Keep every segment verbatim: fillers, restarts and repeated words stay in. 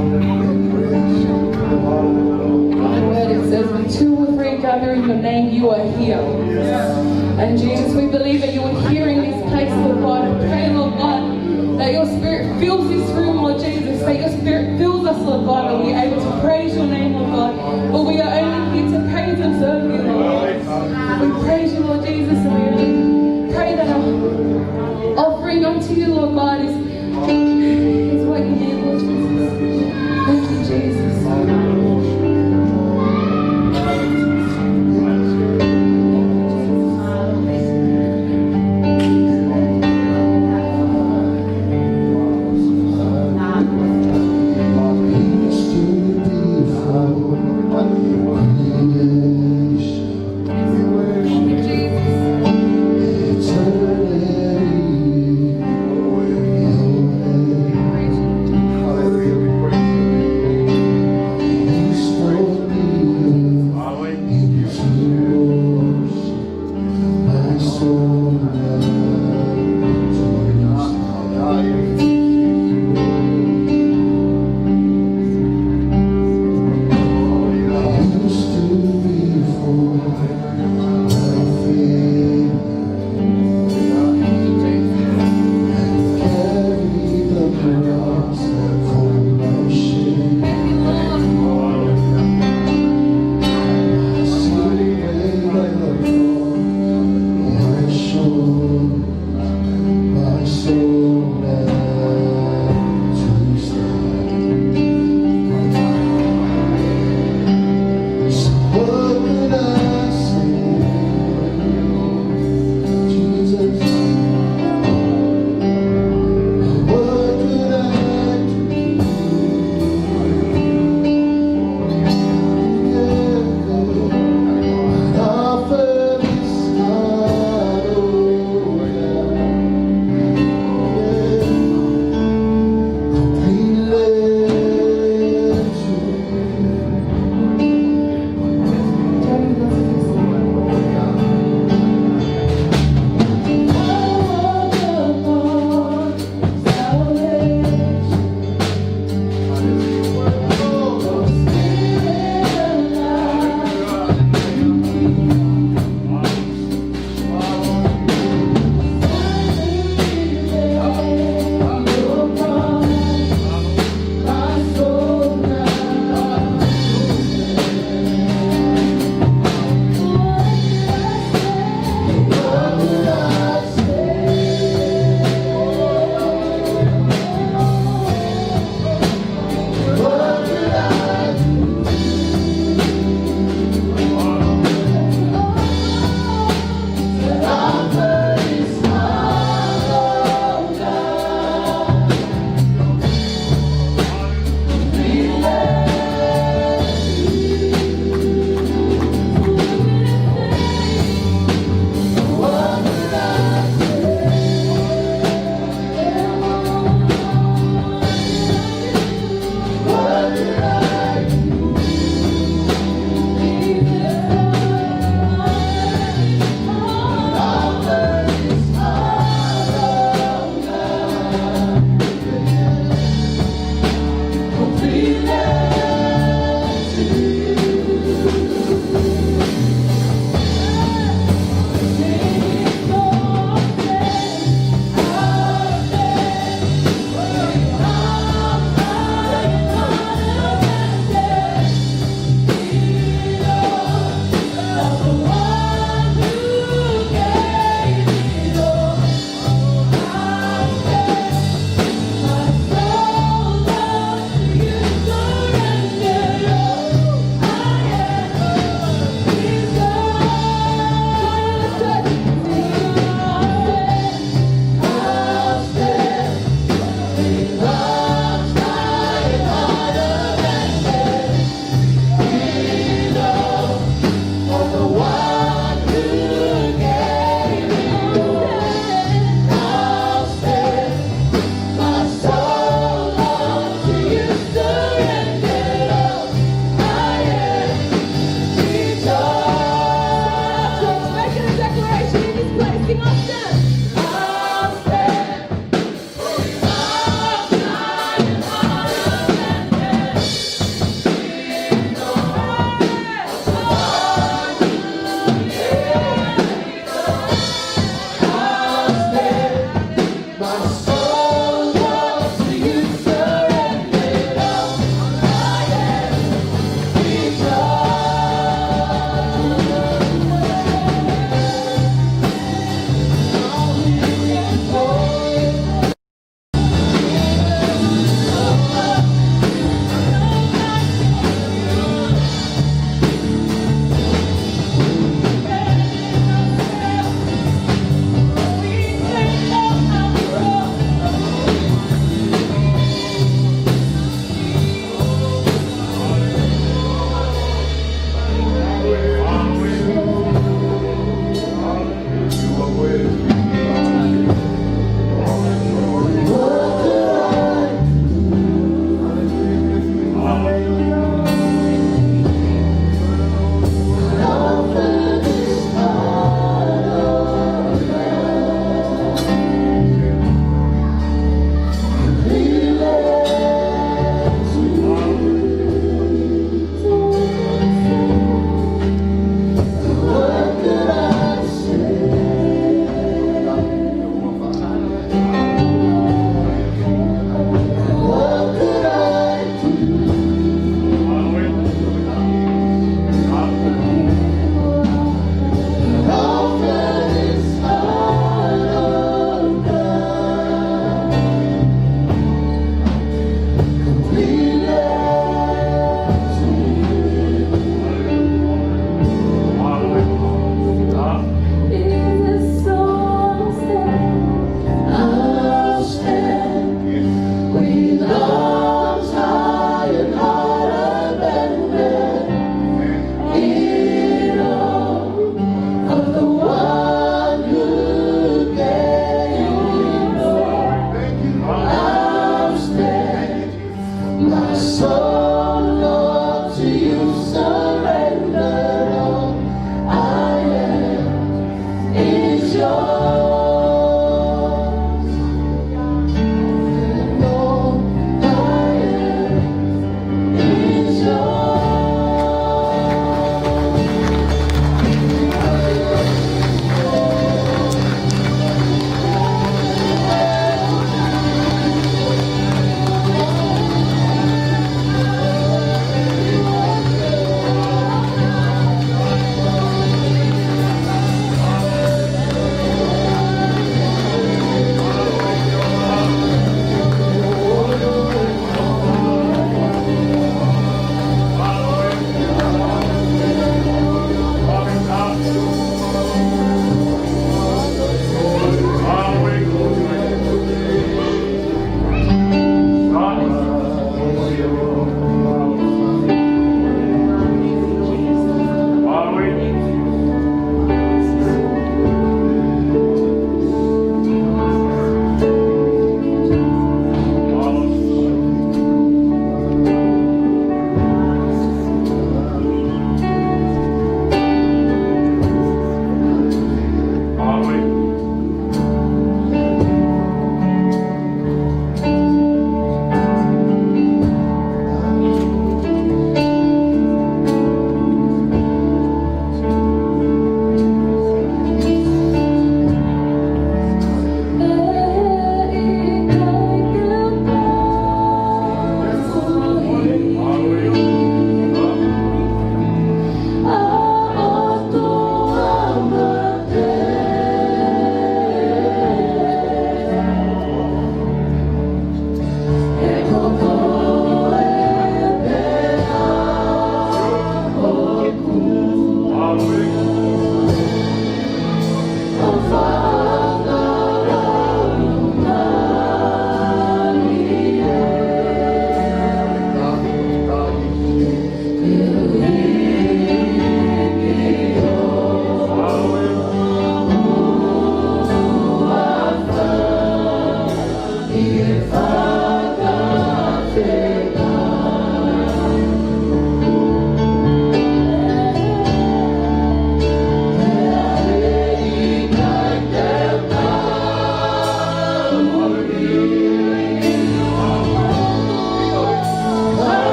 The word, it says, "When two or three gather in your name, you are here." And Jesus, we believe that you are here in this place, Lord God. I pray, Lord God, that your spirit fills this room, Lord Jesus, that your spirit fills us, Lord God, and we're able to praise your name, Lord God. But we are only here to praise and serve you, Lord. We praise you, Lord Jesus, and we pray that our offering unto you, Lord God, is, is what you need, Lord Jesus. Thank you, Jesus.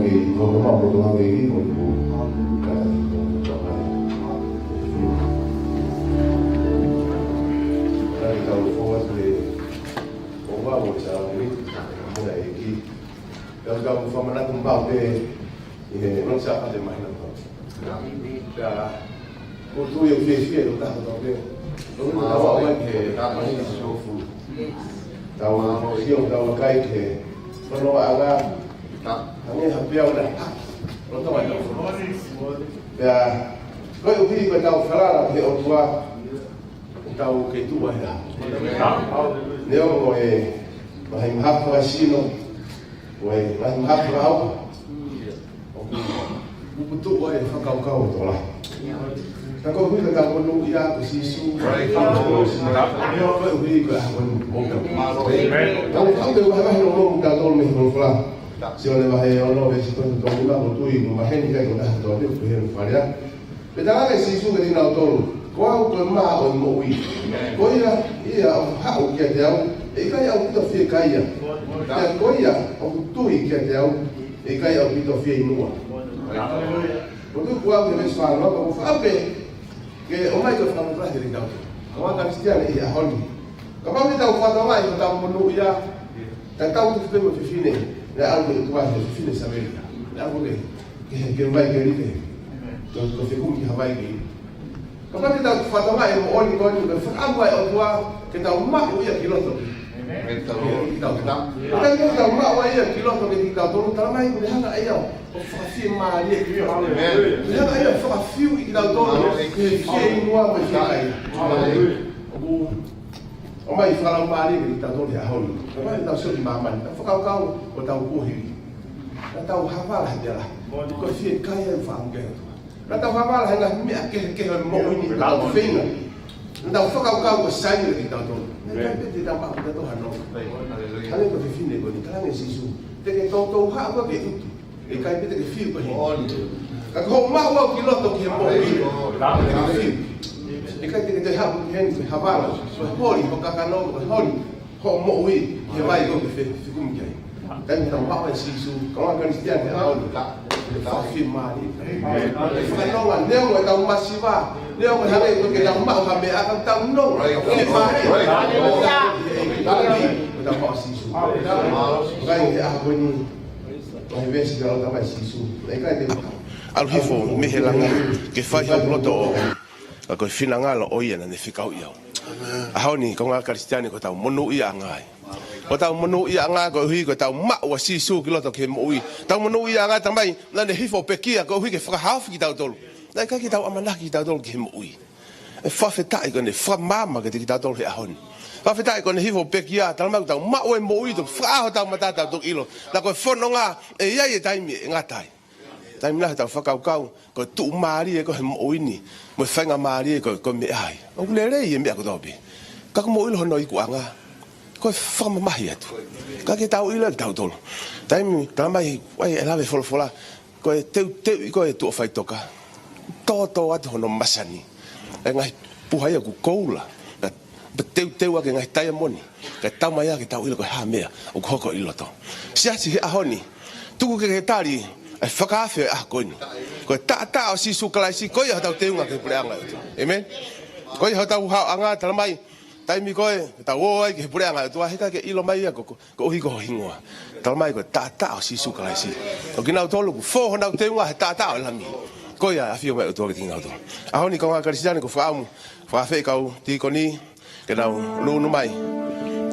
Ko ko ma mo to ave i mo ko. Ka ta ko ka ma. Ka ki tau fo atu e o wa o sa ni mo na e ki. Ka ka mo fa mana ko ma pe e no sa pa te mai na ko. Ka ko tu yo fie fie lo ka ko pe. Lo ka wa wa ke ka ma ni so fu. Tau sio tau kai ke. Ko no wa ga. Ange ha pea ula. Pea, ko e ʻuhi ko e tau falala ki he ʻOtua, tau ke tuʻu ai. Neongo e ngaahi mahaki fakasino, ko e ngaahi mahaki fakaʻauha. ʻOku tuʻu ai e fakakaukau ʻo e tokolahi. Ka ko e ʻuhi ko e tau monūʻia ko Sīsū. Ko e ʻuhi ko e ʻaho ni. Tau, tau te vahevahe ʻo lomu tau tolu mei he folofola. Sione vahe ono veesi tolu tolu nima, ko e tui mo maheni kai ko taha tolu pe he farea. Pea talaange ʻe Sīsū kiate kinautolu, ko au ko e mā ʻo e moʻui. Ko ia, ia ʻoku haʻu kiate au, ʻe ʻikai ʻaupito fiekaia. Pea ko ia ʻoku tui kiate au, ʻe ʻikai ʻaupito fieinua. Ko e tui kuo ʻave he veesi fā noa, ko e fakaʻamu pē ke ʻomai ko e fakamatalaʻi kiate kitautolu. Ko e Kalisitiane ʻi he ʻaho ni. Kapau te tau fakatokangaʻi ko e tau monūʻia, ka tau tuku pē mo e fefine, naʻe ʻalu ki he ʻOtua he fefine Samēlia. Naʻe ʻalu ke, ke, ke mai ke like. Ko, ko e fekumi ki Havaiki. Kapau te tau fakatokangaʻi e moʻoni ko eni, ko e fakaʻamu ʻa e ʻOtua, ke tau maʻu ia ki loto. Ke tau, ke tau maʻu ia ki loto ke tau tolu, talamai ko e hanga ia ʻo fakafiemālie. Ko e hanga ia ʻo fakafiu ʻi kitautolu, ke fieinua mo e fiekaia. ʻOku ʻomai fakalaumālie kiate kitautolu he ʻaho ni. Kapau te tau sio ki māmani, tau fakakaukau ko e tau kuohili. Ka tau havala he tela. Ko e fiekaia ʻoku fakaʻamu ki ai e ʻOtua. Ka tau havala he ngaahi meʻa kehekehe ʻo e moʻui ni, ka tau feinga. Ka tau fakakaukau ko e sai kiate kitautolu. Naʻe ʻikai pē te tau maʻu kitautolu hano. Hangē ko e fefine ko eni, talaange ʻe Sīsū, te ke toutou haʻu koe ke utu. ʻE ʻikai pē te ke fiu koe heni. Ka ko hoʻo maʻu au ki loto ki he moʻui. Te ke fiu. ʻE ʻikai te ke toe haʻu ki heni, ko e havala, ko e holi ho kakano, ko e holi hoʻo moʻui, he vai ko ē ke fe-, fekumi ki ai. Taimi tau maʻu ai ʻa Sīsū, kaungā Kalisitiane he ʻaho ni. Fakafiemālie. Fakanonga, neongo ʻetau masiva, neongo hangē ko e ke tau maʻu ha meʻa, ka tau nonga. Fiemālie. Ko ʻetau maʻu ʻa Sīsū. Kai he ʻaho ni, ko e veesi ka lau tamai Sīsū. ʻE ʻikai te ʻalu hifo mei he langi, ke fai hoku loto ʻo. Ka ko e finangalo ʻo ia naʻa ne fekauʻi au. ʻAho ni, kaungā Kalisitiane, ko ʻetau monūʻiaʻanga ia. Ko ʻetau monūʻiaʻanga koeʻuhi, ko ʻetau maʻu ʻa Sīsū ki loto ki he moʻui. Tau monūʻiaʻanga tamai, naʻa ne hifo pekia koeʻuhi ke fakahaofi kitautolu. Naʻe ʻikai ke tau ʻamanaki kitautolu ki he moʻui. ʻE fakafetaʻi ko ʻene fakamaama kiate kitautolu he ʻaho ni. Fakafetaʻi ko ʻene hifo pekia, talamai ko ʻetau maʻu e moʻui, toki fakaʻā hotau mata tau toki ʻilo. Naʻa ko e fononga, ʻe ʻi ai e taimi ʻe ngata ai. Taimi lahi tau fakakaukau, ko e tuʻumālie ko ē he moʻui ni, mo e faingamālie ko, ko e meʻa ia. ʻOku lelei e meʻa kotoa pē. Ka ko e moʻui ʻilo hono ikuʻanga, ko e fakamamahi atu. Ka ke tau ʻilo ʻe kitautolu. Taimi, talamai, ʻa ia ʻe lave folofola, ko e teuteuʻi ko ē tuʻa faʻitoka. Tōtō atu hono masani. ʻE ngaahi puha ia ʻoku koula. Ka teuteu ake ngaahi taiamoni. Ka tau mai ake tau ʻilo ko e hā meʻa ʻoku hoko ʻi loto. Siasi he ʻaho ni. Tuku ke ke tali, ʻa e fakaafe ʻo e ʻaho ko eni. Ko e taʻataʻa ʻo Sīsū Kalaisi, ko ia hotau teunga ki he puleʻanga ʻo e ʻOtua. ʻĒmeni. Ko ia hotau haoʻanga, talamai, taimi ko ē, tau ō ai ki he puleʻanga ʻo e ʻOtua, he ʻikai ke ʻilo mai ia ko, ko, koeʻuhi ko ho hingoa. Talamai ko e taʻataʻa ʻo Sīsū Kalaisi. ʻO kinautolu ʻoku fō honau teunga he taʻataʻa ʻo e Lami. Ko ia ʻafio mai e ʻOtua kiate kinautolu. ʻAho ni kaungā Kalisitiane ʻoku ou fakaʻamu, fakaafeʻi kau tīkoni, ke nau ʻunuʻunu mai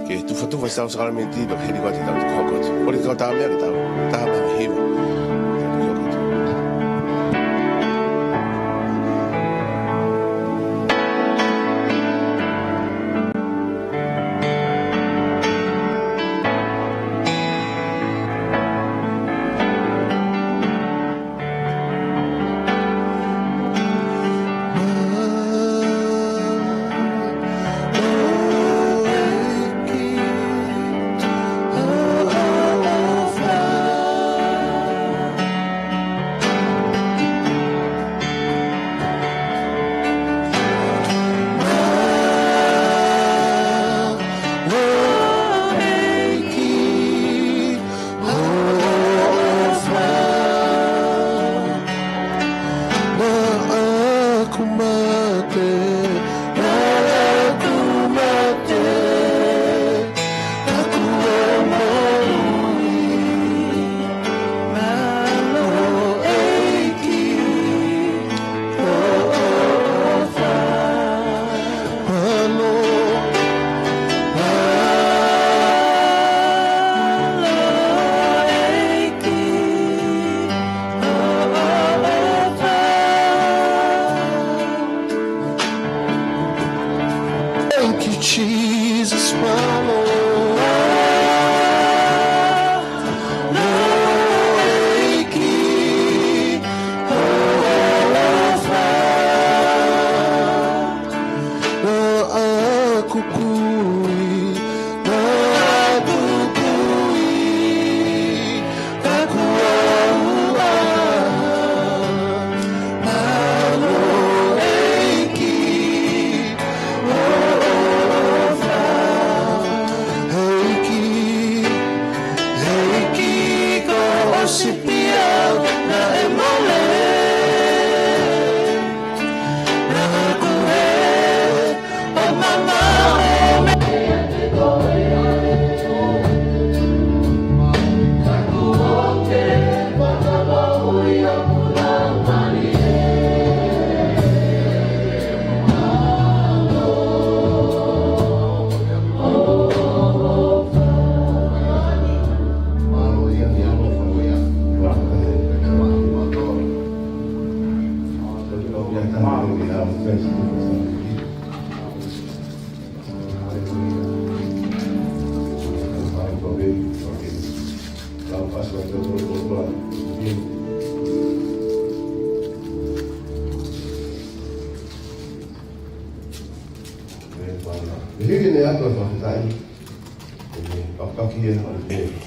ke tufatufa ʻetau sākalamēniti, pea hili ko ē ʻetau hoko atu. Kole ke kau tā meʻa ke tau tā mai hiva.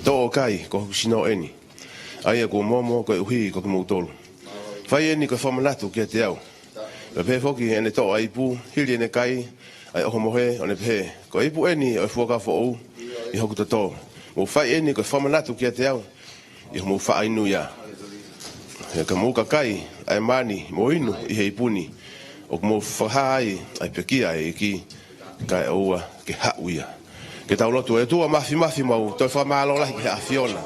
Toʻo kai, ko hoku sino eni, ʻa ia kuo momo koeʻuhi ko kimoutolu. Fai eni ko e fakamanatu kiate au. Pea pehē foki ʻene toʻo ʻa e ipu, hili ʻene kai ʻa e ʻohomohe, ʻo ne pehē, ko e ipu eni ʻo e fuakava foʻou ʻi hoku toto. Mou fai eni ko e fakamanatu kiate au ʻi hoʻomou faʻa inu ia. He ka mou ka kai ʻa e mā ni mo inu ʻi he ipu ni, ʻoku mou fakahā ai ʻa e pekia ʻa e ʻEiki, kae ʻoua ke haʻu ia. Ke tau lotu. ʻE ʻOtua Māfimafi, mau toe fakamālō lahi ki he ʻAfiona.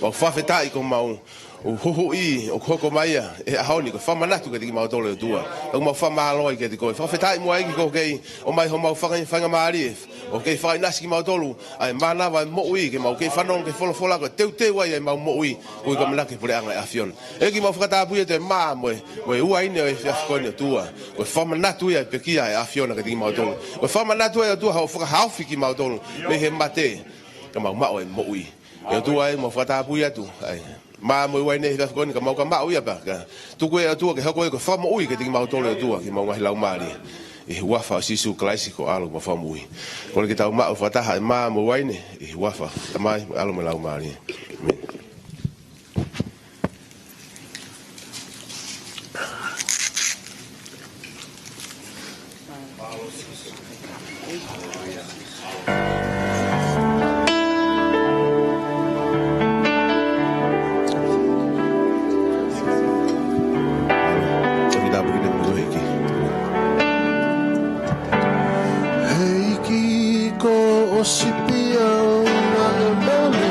Mau fakafetaʻi ko homau huhuʻi ʻoku hoko mai ia ʻi he ʻaho ni, ko e fakamanatu kiate kimautolu ʻe ʻOtua. ʻOku mau fakamālō ai kiate koe. Fakafetaʻi muʻa ʻEiki ko e kei ʻomai homau faka-, faingamālie ʻo kei fakaʻinasi kimautolu ʻa e mānava ʻo e moʻui, ke mau kei fanongo ki he folofola, ko e teuteu ai ʻemau moʻui, ko e ʻamanaki ki he puleʻanga ʻo e ʻAfiona. ʻEiki, mau fakatapui atu e mā mo e, mo e uaine ʻo e efiafi ko eni ʻOtua. Ko e fakamanatu ia ʻo e pekia ʻa e ʻAfiona kiate kimautolu. Ko e fakamanatu ia ʻOtua hoʻo fakahaofi kimautolu mei he mate, ka mau maʻu e moʻui. ʻE ʻOtua ē, mau fakatapui atu ʻa e mā mo e uaine ʻo e efiafi ko eni, ka mau ka maʻu ia pea ka tuku ē ʻOtua ke hoko ia ko e fakamoʻui kiate kimautolu ʻe ʻOtua, ki homau ngaahi laumālie. ʻI he huafa ʻo Sīsū Kalaisi ko e ʻAlo mo e Fakamoʻui. Kole ke tau maʻu fakataha e mā mo e uaine, ʻi he huafa ʻo e Tamai, mo e ʻAlo mo e Laumālie. ʻĒmeni. ʻEiki ko Sipia Maʻamone.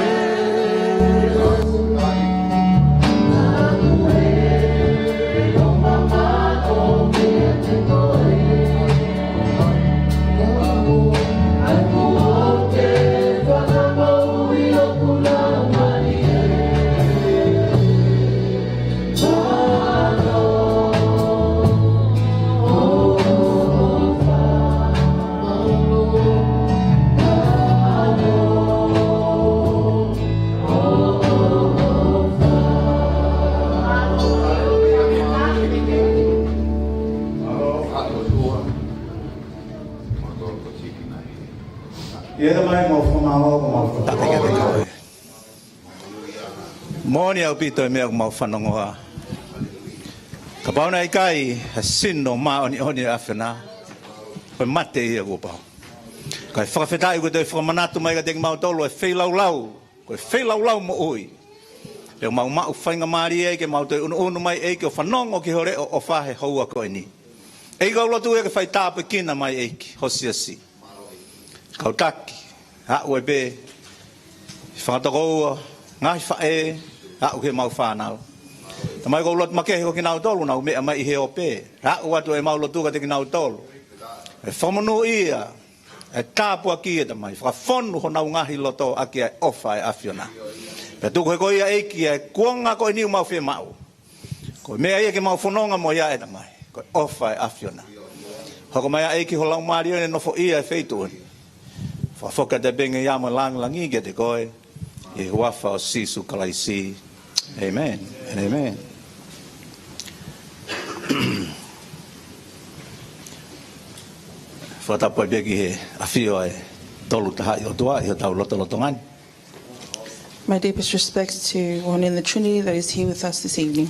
ʻIo, Tamai, mau fakamālō, mau fakamālō. Moʻoni ʻaupito e meʻa ʻoku mau fanongoa. Kapau naʻe ʻikai ha sino māʻoniʻoni ʻo e ʻAfiona, ko e mate ia kuo pau. Kae fakafetaʻi kuo toe fakamanatu mai kiate kimautolu e feilaulau, ko e feilaulau moʻui. Pea mau maʻu faingamālie ai ke mau toe ʻunuʻunu mai ʻEiki ʻo fanongo ki ho leʻo ʻofa he houa ko eni. ʻEiki, ʻoku ou lotua ke fai tāpuekina mai ʻEiki ho siasi. Kau taki, aʻu ai pē fanga tokoua, ngaahi faʻē, aʻu ki heʻemau fānau. Tamai, ʻoku ou lotu makehe ko kinautolu naʻa nau meʻa mai ʻi he ope. Aʻu atu ʻemau lotu kiate kinautolu. ʻE fakamonūʻia, ʻe tāpuakiʻi, ʻe Tamai, fakafonu honau ngaahi loto ʻaki ʻa e ʻofa ʻa e ʻAfiona. Pea tuku he ko ia ʻEiki ʻa e kuonga ko eni ʻoku mau fiemaʻu. Ko e meʻa ia ke mau fononga mo ia, ʻe Tamai, ko e ʻofa ʻa e ʻAfiona. Hoko mai ʻa e ʻEiki ho Laumālie ʻo ne nofoʻia e feituʻu ni. Fakafoki atu e penge ia mo e lāngilangi kiate koe, ʻi he huafa ʻo Sīsū Kalaisi. ʻĒmeni. And ʻēmeni. Fakatapu ai pē ki he ʻafio ʻa e Tolu Tahaʻi ʻOtua ʻi hotau lotolotonga ni. My deepest respects to one in the Trinity that is here with us this evening.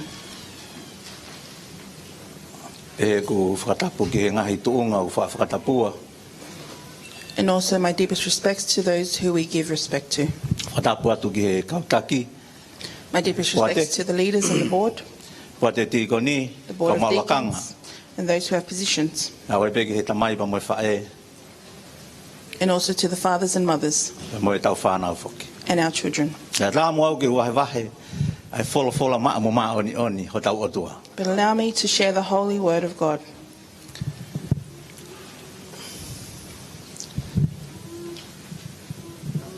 ʻOku ou fakatapu ki he ngaahi tuʻunga ʻoku faʻa fakatapua. And also my deepest respects to those who we give respect to. Fakatapu atu ki he kau taki. My deepest respects to the leaders on the board, Poate tīkoni, the board of deacons, and those who have positions. Aʻu ai pē ki he tamai pea mo e faʻē. And also to the fathers and mothers. Pea mo ʻetau fānau foki. And our children. Kae ʻatā muʻa au ke u vahevahe ʻa e folofola maʻa mo māʻoniʻoni hotau ʻOtua. But allow me to share the holy word of God.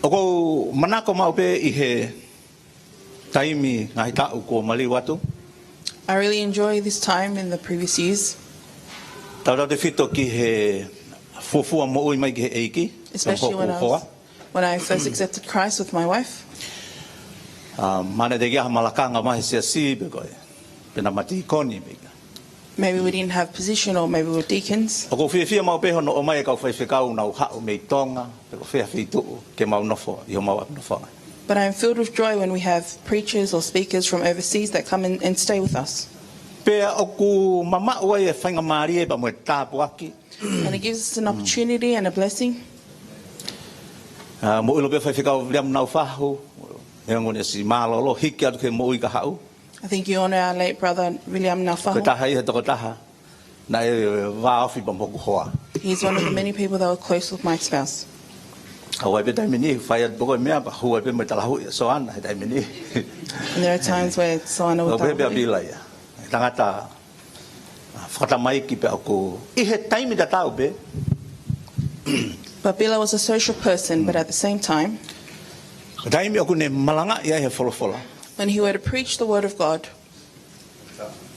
ʻOku ou manako maʻu pē ʻi he taimi ngaahi taʻu kuo maliu atu. I really enjoy this time in the previous years. Tautautefito ki he fuofua moʻui mai ki he ʻEiki, especially when I was, when I first accepted Christ with my wife. ʻA, mahalo te ke ʻi ai ha malanga mai he siasi pe ko e, pe naʻa ma tīkoni pe ko e. Maybe we didn't have position or maybe we were deacons. ʻOku ou fiefia maʻu pē hono ʻomai e kau faifekau naʻa nau haʻu mei Tonga, pe ko fē feituʻu ke mau nofo, ʻi homau ʻapi nofoʻanga. But I am filled with joy when we have preachers or speakers from overseas that come and, and stay with us. Pea ʻoku mamaʻo ai e faingamālie pea mo e tāpuaki. And it gives us an opportunity and a blessing. ʻA, moʻui ʻilo pē Faifekau Viliami Naufahu, he ongo ne si mālōlō, hiki atu ki he moʻui kahaʻu. I think you honor our late brother, Viliami Naufahu. Ko e taha ia he tokotaha naʻe vāofi pea mo hoku hoa. He's one of the many people that were close with my spouse. ʻOku ʻi ai pē taimi ʻe niʻihi, fai atu pē ko e meʻa, pea hū ai pē mo e talahuʻi ʻa Soana he taimi ʻe niʻihi. And there are times where Soana will tell me. Pea pila ia. Tangata, ʻa, fakatamaiki pea ʻoku, ʻi he taimi tatau pē. But Bila was a social person, but at the same time, ko e taimi ʻoku ne malangaʻi ai he folofola, when he were to preach the word of God,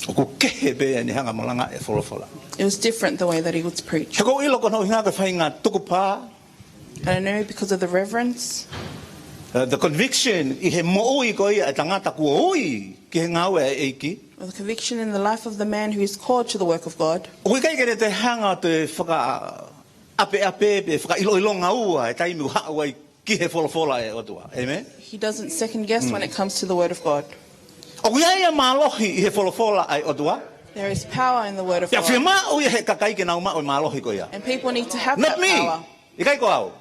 ʻoku kehe pē ʻene hanga malangaʻi e folofola. It was different the way that he would preach. He ʻoku ou ʻilo ko hono ʻuhinga ko e faʻahinga tukupā. And I know because of the reverence, uh, the conviction ʻi he moʻui ko ia e tangata kuo ui ki he ngāue ʻa e ʻEiki, or the conviction in the life of the man who is called to the work of God, ʻoku ʻikai ke ne toe hanga ʻo toe fakaʻapeʻape pe fakaʻiloʻilonga ua e taimi ʻoku haʻu ai ki he folofola ʻa e ʻOtua. Amen? He doesn't second guess when it comes to the word of God. ʻOku ʻi ai e mālohi ʻi he folofola ʻa e ʻOtua. There is power in the word of God. Pea fiemaʻu ia he kakai ke nau maʻu e mālohi ko ia. And people need to have that power. Not me. ʻIkai ko au.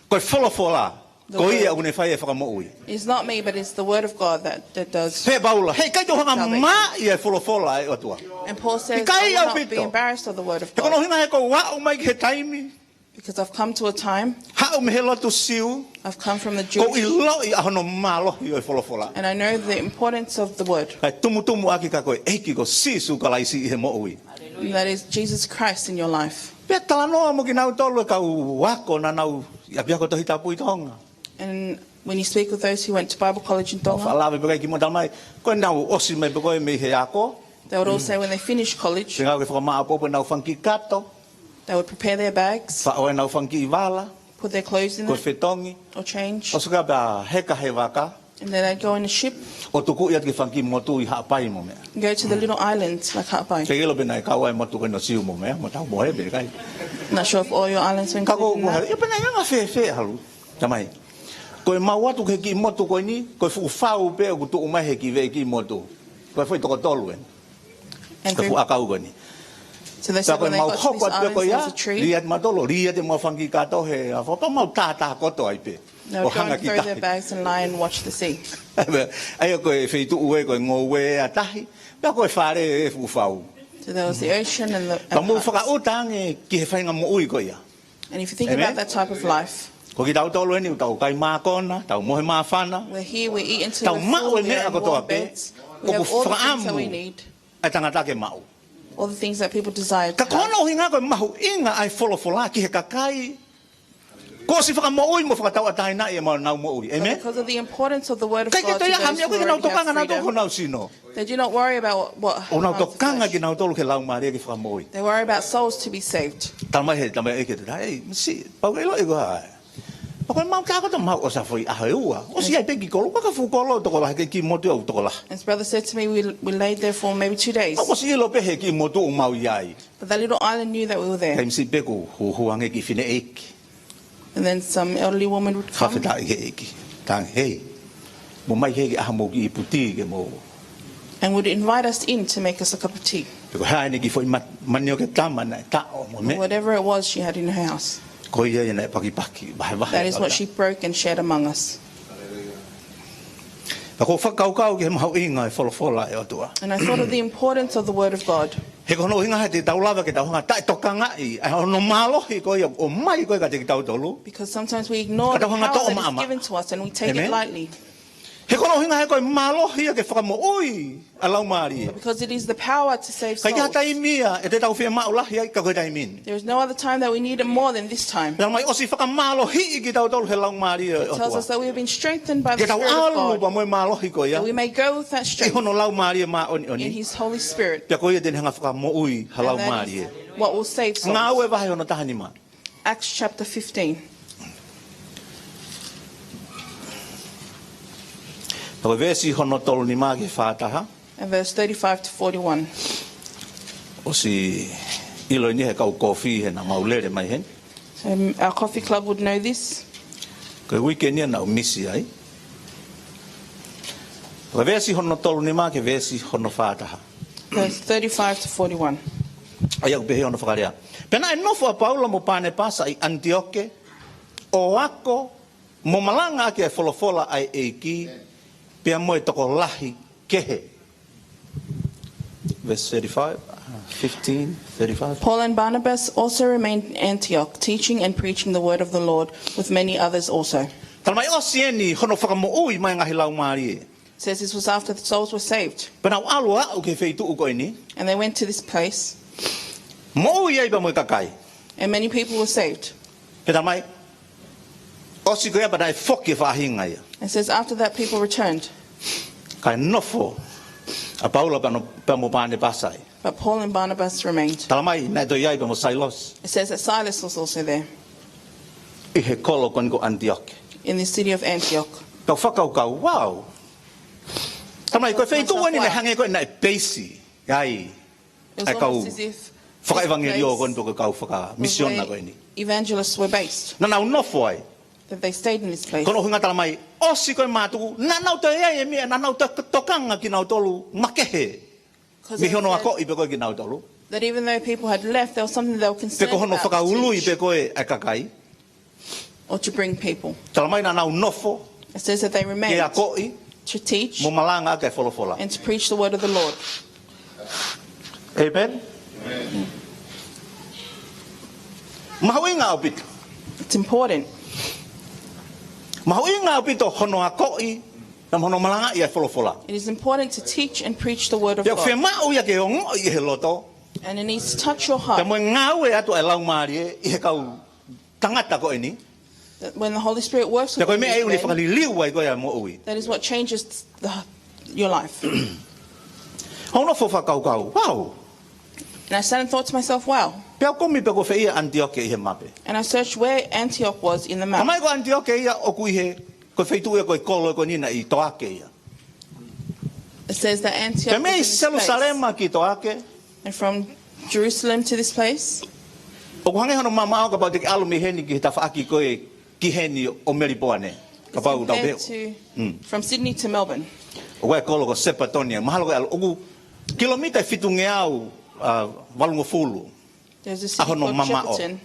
Ko e folofola. The word. Ko ia ʻoku ne fai e fakamoʻui. It's not me, but it's the word of God that, that does salvation. Pehē ʻe Paula, he ʻikai te u hanga ʻo maʻi e folofola ʻa e ʻOtua. And Paul says, ʻikai ʻaupito. I will not be embarrassed of the word of God. He ko hono ʻuhinga he ʻoku ou aʻu mai ki he taimi. Because I've come to a time. Haʻu mei he lotu Siu. I've come from the Jewish. ʻOku ou ʻiloʻi ʻa hono mālohi ʻo e folofola. And I know the importance of the word. Kae tumutumu ʻaki ka ko e ʻEiki ko Sīsū Kalaisi ʻi he moʻui. And that is Jesus Christ in your life. Pea talanoa mo kinautolu e kau ako naʻa nau ʻi ʻapiako Tohi Tapu ʻi Tonga. And when you speak with those who went to Bible college in Tonga, ʻo faʻa lave pē ki he kiʻi moʻui talamai, ko ʻenau ʻosi mai pē ko ē mei he ako, they would all say when they finish college, te nau ke fakamāʻopoʻopo ʻenau fanga kiʻi kato, they would prepare their bags, faʻo ʻenau fanga kiʻi vala, put their clothes in it, ko e fetongi, or change, ʻosi ko ia pea heka he vaka, and then they'd go in a ship, ʻo tukuʻi atu ki he fanga kiʻi motu ʻi Haʻapai mo meʻa. Go to the little islands like Haʻapai. ʻIkai ke u ʻilo pe naʻe kau ʻa e motu ko eni ʻo Siu mo meʻa, mo tau mo he pe kai. Not sure if all your islands were included in that. Ka ko, ko, ʻio pe naʻe anga fēfē ʻalu. Tamai. Ko ʻemau ō atu ki he kiʻi motu ko eni, ko e fuʻu fau pē ʻoku tuʻu mai he kiʻi veʻe kiʻi motu. Ko e foʻi toko tolu eni. And ko e fuʻu ʻakau ko eni. So they said when they got to this island, there was a tree. Pea ko ʻemau hoko atu pē ko ia, lī atu mautolu, lī atu ʻemau fanga kiʻi kato he afo, pea mau tātā koto ai pē. They would go and throw their bags and lie and watch the sea. ʻO hanga ki tahi. ʻA ia ko e feituʻu ē, ko e ngoue ʻa tahi. Pea ko e fale ē fuʻu fau. So there was the ocean and the, and the huts. Pea mou fakaʻuta ange ki he faʻahinga moʻui ko ia. And if you think about that type of life, amen? Ko kitautolu eni, tau kai mākona, tau mohe māfana. We're here, we eat until we're full, we're in warm beds. Tau maʻu e meʻa kotoa pē, ʻoku fakaʻamu ʻa e tangata ke maʻu. We have all the things that we need. All the things that people desire to have. Ka ko hono ʻuhinga ko e mahuʻinga ʻa e folofola ki he kakai kuo ʻosi fakamoʻui mo fakatauʻatāinaʻi ʻemau moʻui. Amen? But because of the importance of the word of God to those who already have freedom, ʻikai ke nau tokanga nautolu ki honau sino. They do not worry about what, what harms the flesh. ʻOku nau tokanga kinautolu ki he laumālie ke fakamoʻui. They worry about souls to be saved. Talamai he, talamai ʻe he ʻEiki, ʻe, misi, pau ke ʻilo ʻe koe. Pea ko ʻemau tā kotoa mau ʻosi ʻa e foʻi ʻaho ʻe ua. ʻOsi ʻi ai pē kiʻi kolo, ka ko e fuʻu kolo tokolahi, kiʻi motu ʻoku tokolahi. As brother said to me, we, we laid there for maybe two days. ʻOku ʻosi ʻilo pē he kiʻi motu ʻoku mau ʻi ai. But that little island knew that we were there. Kae misi pē kuo hū ange kiʻi fineʻeiki. And then some elderly woman would come. Fakafetaʻi ki he ʻEiki. Talaange, hei, mou mai ke ke ʻai haʻamou kiʻi ipu tī ke mou. And would invite us in to make us a cup of tea. Pe ko e hā ʻene kiʻi foʻi mat-, manioke tama naʻe taʻo mo meʻa. Whatever it was she had in her house. Ko ia ia naʻe pakipaki, vahevahe. That is what she broke and shared among us. Pea ʻoku ou fakakaukau ki he mahuʻinga ʻo e folofola ʻa e ʻOtua. And I thought of the importance of the word of God. He ko hono ʻuhinga he te tau lava ke tau hanga ʻo taʻetokangaʻi ʻa hono mālohi ko ia ʻoku ʻomai ko ē kiate kitautolu. Because sometimes we ignore the power that is given to us and we take it lightly. Ka tau hanga ʻo toʻo maʻamaʻa. Amen? He ko hono ʻuhinga he ko e mālohi ia ke fakamoʻui ʻa e laumālie. But because it is the power to save souls. ʻIkai ha taimi ia ʻe te tau fiemaʻu lahi ai ka ko e taimi ni. There is no other time that we need it more than this time. Pea mai ʻosi fakamālohiʻi kitautolu he laumālie ʻo e ʻOtua. It tells us that we have been strengthened by the Spirit of God. Ke tau ʻalu pea mo e mālohi ko ia. That we may go with that strength. ʻI hono laumālie māʻoniʻoni. In his Holy Spirit. Pea ko ia te ne hanga ʻo fakamoʻui ha laumālie. And that is what will save souls. Ngāue vahe hono taha nima. Acts chapter fifteen. Ko e veesi hono tolu nima ki he fā taha. And verse thirty-five to forty-one. ʻOsi ʻilo eni he kau kofi he naʻa mau lele mai heni. So, um, our coffee club would know this. Ko e uike ni naʻa ku misi ai. Ko e veesi hono tolu nima ki he veesi hono fā taha. Verse thirty-five to forty-one. ʻA ia ʻoku pehē hono fakalea. Pea naʻe nofo ʻa Paula mo Panepasa ʻi ʻAniteoke, ʻo ako mo malanga ʻaki ʻa e folofola ʻa e ʻEiki, pea mo e tokolahi kehe. Verse thirty-five, uh, fifteen, thirty-five. Paul and Barnabas also remained in Antioch, teaching and preaching the word of the Lord with many others also. Tala mai ʻosi eni hono fakamoʻui mai ngaahi laumālie. Says this was after the souls were saved. Pea nau ʻalu ʻo aʻu ki he feituʻu ko eni. And they went to this place. Moʻui ai pea mo e kakai. And many people were saved. Pea tala mai, ʻosi ko ia pea naʻe foki e faʻahinga ia. And says after that people returned. Kae nofo ʻa Paula pea no-, pea mo Panepasa ai. But Paul and Barnabas remained. Tala mai, naʻe toe ʻi ai pea mo Sailosi. It says that Silas was also there. ʻI he kolo ko eni ko ʻAniteoke. In the city of Antioch. Kau fakakaukau, wow. Tala mai, ko e feituʻu eni naʻe hangē ko e naʻe peisi ai ʻa e kau fakaʻevangelio ko eni pe ko e kau fakamisiona ko eni. Evangelists were based. Naʻa nau nofo ai. That they stayed in this place. Ko hono ʻuhinga tala mai, ʻosi ko e mātuku, naʻa nau toe ʻi ai e meʻa, naʻa nau toe tokanga kinautolu makehe. Mei hono akoʻi pē ko ē kinautolu. That even though people had left, there was something they were concerned about to teach. Pe ko hono fakaului pē ko ē ʻa e kakai. Or to bring people. Tala mai naʻa nau nofo. It says that they remained. Ke akoʻi. To teach. Mo malanga ʻaki e folofola. And to preach the word of the Lord. Amen. Mahuʻinga ʻaupito. It's important. Mahuʻinga ʻaupito hono akoʻi pea mo hono malangaʻi ʻa e folofola. It is important to teach and preach the word of God. Pea ʻoku fiemaʻu ia ke ongoʻi ʻi he loto. And it needs to touch your heart. Pea mo e ngāue atu ʻa e Laumālie ʻi he kau tangata ko eni. That when the Holy Spirit works with you, then pea ko e meʻa ia ʻoku ne fakaliliu ai ko ē ʻa e moʻui. That is what changes the, your life. Hono fo fakakaukau, wow. And I sat and thought to myself, wow. Pea u kumi pe ko fē ia ʻAniteoke ʻi he mape. And I searched where Antioch was in the map. Tala mai ko ʻAniteoke ia ʻoku ʻi he, ko e feituʻu ia ko e kolo ko eni naʻe ʻi Toake ia. It says that Antioch was in this place. Pea mei Selusalema ki Toake. And from Jerusalem to this place. ʻOku hangē hono mamaʻo kapau te ke ʻalu mei heni ki he tafaʻaki ko ē ki heni ʻo Melipoane. Kapau tau pehē. It's compared to, mm, from Sydney to Melbourne. ʻOku ʻi ai e kolo ko Sepatonia. Mahalo ko e ʻalu ʻoku kilomita ʻe fitungeau, uh, valungofulu. There's a city called Shepparton,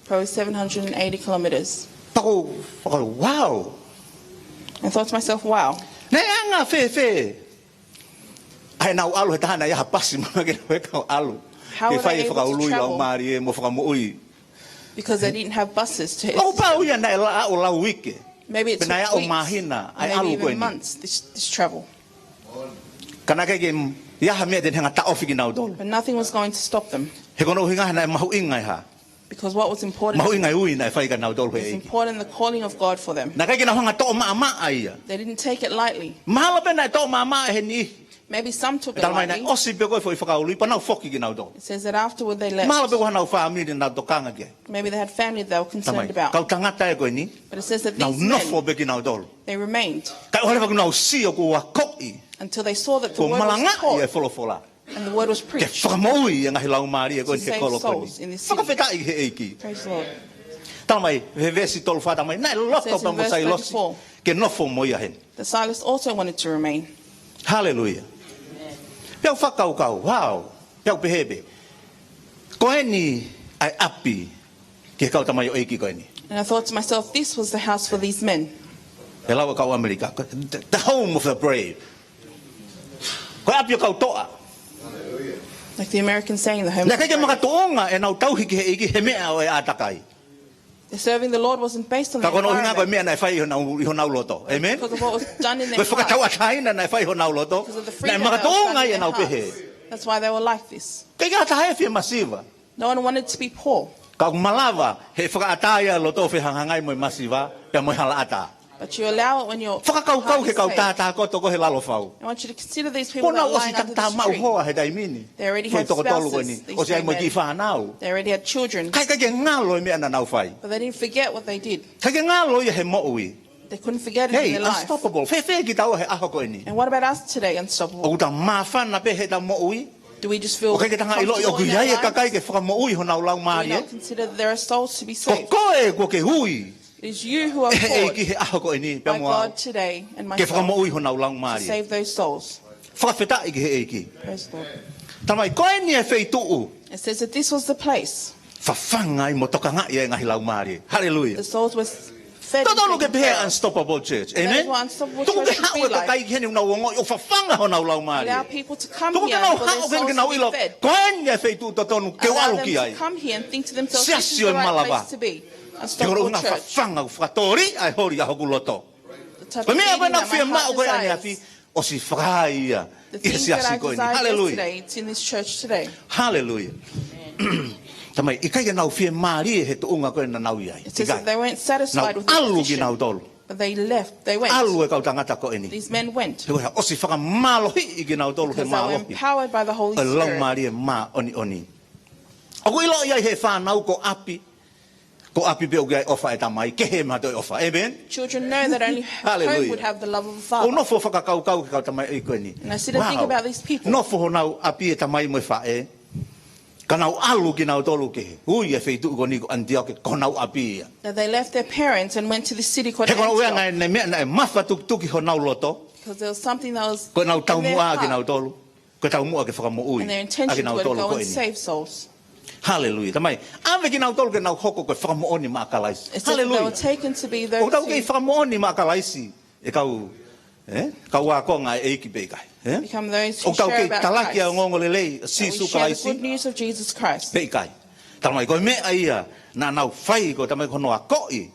probably seven hundred and eighty kilometers. Pea u fakakaukau, wow. I thought to myself, wow. Naʻe anga fēfē ʻa ʻenau ʻalu he taha naʻe ʻikai ha pasi maʻa ke nau ʻalu. How were they able to travel? Ke fai e fakaului laumālie mo fakamoʻui. Because they didn't have buses to. ʻOku pau ia naʻe lau, ʻo lau uike. Maybe it took weeks, pe naʻe ʻalu māhina ʻa e ʻalu ko eni. Or maybe even months, this, this travel. Ka naʻe ʻikai ke ʻi ai ha meʻa te ne hanga ʻo taʻofi kinautolu. But nothing was going to stop them. He ko hono ʻuhinga naʻe mahuʻinga e hā. Because what was important. Mahuʻinga e ui naʻe fai kia nautolu he ʻEiki. It was important the calling of God for them. Naʻe ʻikai ke nau hanga ʻo toʻo maʻamaʻa ia. They didn't take it lightly. Mahalo pē naʻe toʻo maʻamaʻa ʻe he niʻihi. Maybe some took it lightly. Tala mai naʻe ʻosi pē ko ē foʻi fakaului pea nau foki kinautolu. It says that afterward they left. Mahalo pē ko haʻanau fāmili naʻa nau tokanga ki ai. Maybe they had family they were concerned about. Tala mai, kau tangata ē ko eni. But it says that these men, nau nofo pē kinautolu. They remained. Kae ʻoua leva ke nau sio kuo akoʻi. Until they saw that the word was taught. Kuo malangaʻi e folofola. And the word was preached. Ke fakamoʻui e ngaahi laumālie ko eni he kolo ko eni. To save souls in this city. Fakafetaʻi he ʻEiki. Praise the Lord. Tala mai, he veesi tolu fā tala mai, naʻe loto pē mo Sailosi. It says in verse thirty-four, ke nofo mo ia heni. That Silas also wanted to remain. Haleluia. Pea u fakakaukau, wow. Pea u pehē pē, ko eni ʻa e ʻapi ki he kau tamaioʻeiki ko eni. And I thought to myself, this was the house for these men. ʻE lau ʻe he kau ʻAmelika, the, the home of the brave. Ko e ʻapi ʻo e kau toʻa. Like the American saying, the home of the brave. Naʻe ʻikai ke makatuʻunga ʻenau tauhi ki he ʻEiki he meʻa ʻo e ʻātakai. The serving the Lord wasn't based on the environment. Ka ko hono ʻuhinga ko e meʻa naʻe fai ʻi honau, ʻi honau loto. Amen? Because of what was done in their hearts. Ko e fakatauʻatāina naʻe fai ʻi honau loto. Because of the freedom that was done in their hearts. Naʻe makatuʻunga ai ʻenau pehē. That's why they were like this. ʻIkai ke ʻi ai ha taha ʻe fie masiva. No one wanted to be poor. Ka ʻoku malava, he fakaʻatā ia e loto ʻo fehangahangai mo e masiva, pea mo e halaʻatā. But you allow it when your heart is saved. Fakakaukau ki he kau tātā koto ko ē he lalo fau. I want you to consider these people that are lying under the street. Kuo nau ʻosi takitaha maʻu hoa he taimi ni. They already have spouses, these men. Foʻi toko tolu ko eni. ʻOsi ʻi ai mo e kiʻi fānau. They already had children. Ka ʻikai ke ngalo e meʻa naʻa nau fai. But they didn't forget what they did. ʻIkai ke ngalo ia he moʻui. They couldn't forget it in Hei, their life. Unstoppable. Fēfē kitaua he ʻaho ko eni? And what about us today, Unstoppable? ʻOku tau māfana pē heʻetau moʻui? Do we just feel ʻOku ʻikai ke tau hanga ʻo ʻiloʻi comfortable ʻoku in ʻi ai our e kakai lives? ke fakamoʻui honau Do we laumālie? Not consider that there are souls to be Ko saved? Koe kuo ke ui It is you who are ʻe he ʻEiki called he ʻaho ko eni pea by mo au God today and ke myself fakamoʻui honau to laumālie. Save those souls. Fakafetaʻi ki he ʻEiki. Praise the Lord. Talamai, ko eni e feituʻu It says that this was the place fafanga ai mo tokangaʻi ai e ngaahi laumālie. Haleluia. The souls were fed. Totonu And ke taken pehē care of. Unstoppable Church. That is Amen? what Unstoppable Tuku ke Church should haʻu be e like. kakai ki heni ʻo nau ongoʻi ʻoku fafanga honau laumālie. Allow people to come Tuku ke here nau for their haʻu ke souls nau to ʻilo. be fed. Ko eni e feituʻu totonu ke u Allow ʻalu them ki to ai. Come here and think to themselves, this is Siasi the ʻo e right malava. place to be. Ke Unstoppable holoʻanga Church. Fafanga ʻoku fakatōliʻa e holi ʻa hoku loto. The type Ko e of meʻa ko ē meeting naʻá that ku my fiemaʻu heart ko ē desires. ʻaneafi, ʻosi fakahā ia The ʻi he things that I siasi ko eni. desired Haleluia. Yesterday, it's in this church today. Haleluia. Talamai, ʻikai ke nau fiemālie he tuʻunga ko ē naʻa nau ʻi ai. It says that ʻIkai. They weren't satisfied Nau with their ʻalu position, kinautolu. But they left. They went. ʻAlu e kau tangata ko eni. These men went. He ʻosi fakamālohiʻi kinautolu he Because they were mālohi empowered by the Holy ʻo e Spirit. Laumālie Māʻoniʻoni. ʻOku ʻiloʻi ai he fānau ko ʻapi, ko ʻapi pē ʻoku ʻi ai e ʻofa ʻa e tamai, kehe mo ha toe ʻofa. Amen? Children know that only Hallelujah. Home would have the love of a ʻOku father. Nofo ʻo fakakaukau ki he kau tamaioʻeiki ko eni. And I sit and think Wow. About these people. Nofo honau ʻapi e tamai mo e faʻē. Ka nau ʻalu kinautolu ki he, ui e feituʻu ko eni ko ʻAniteoke, ko honau ʻapi ia. That they left their parents and went to the city called He ko hono ʻuhinga Antioch. Naʻe meʻa naʻe mafatukituki honau loto. Because there was something that was Ko ʻenau in their taumuʻa heart. Kinautolu. Ko e taumuʻa ke fakamoʻui And their intention was to kinautolu go ko and eni. Save souls. Haleluia. Tamai, ʻave kinautolu ke nau hoko ko e fakamoʻoni maʻa Kalaisi. It says that they were Haleluia. Taken to be those ʻOku tau kei who fakamoʻoni maʻa Kalaisi, e kau, e? Kau ākonga ʻa e ʻEiki pe ʻikai. E? Become those who ʻOku tau share kei about talaki ʻa e Christ. ongoongolelei ʻo That we Sīsū share the Kalaisi good news of Jesus Christ. pe ʻikai. Talamai ko e meʻa ia naʻa nau fai ko e talamai ko hono akoʻi.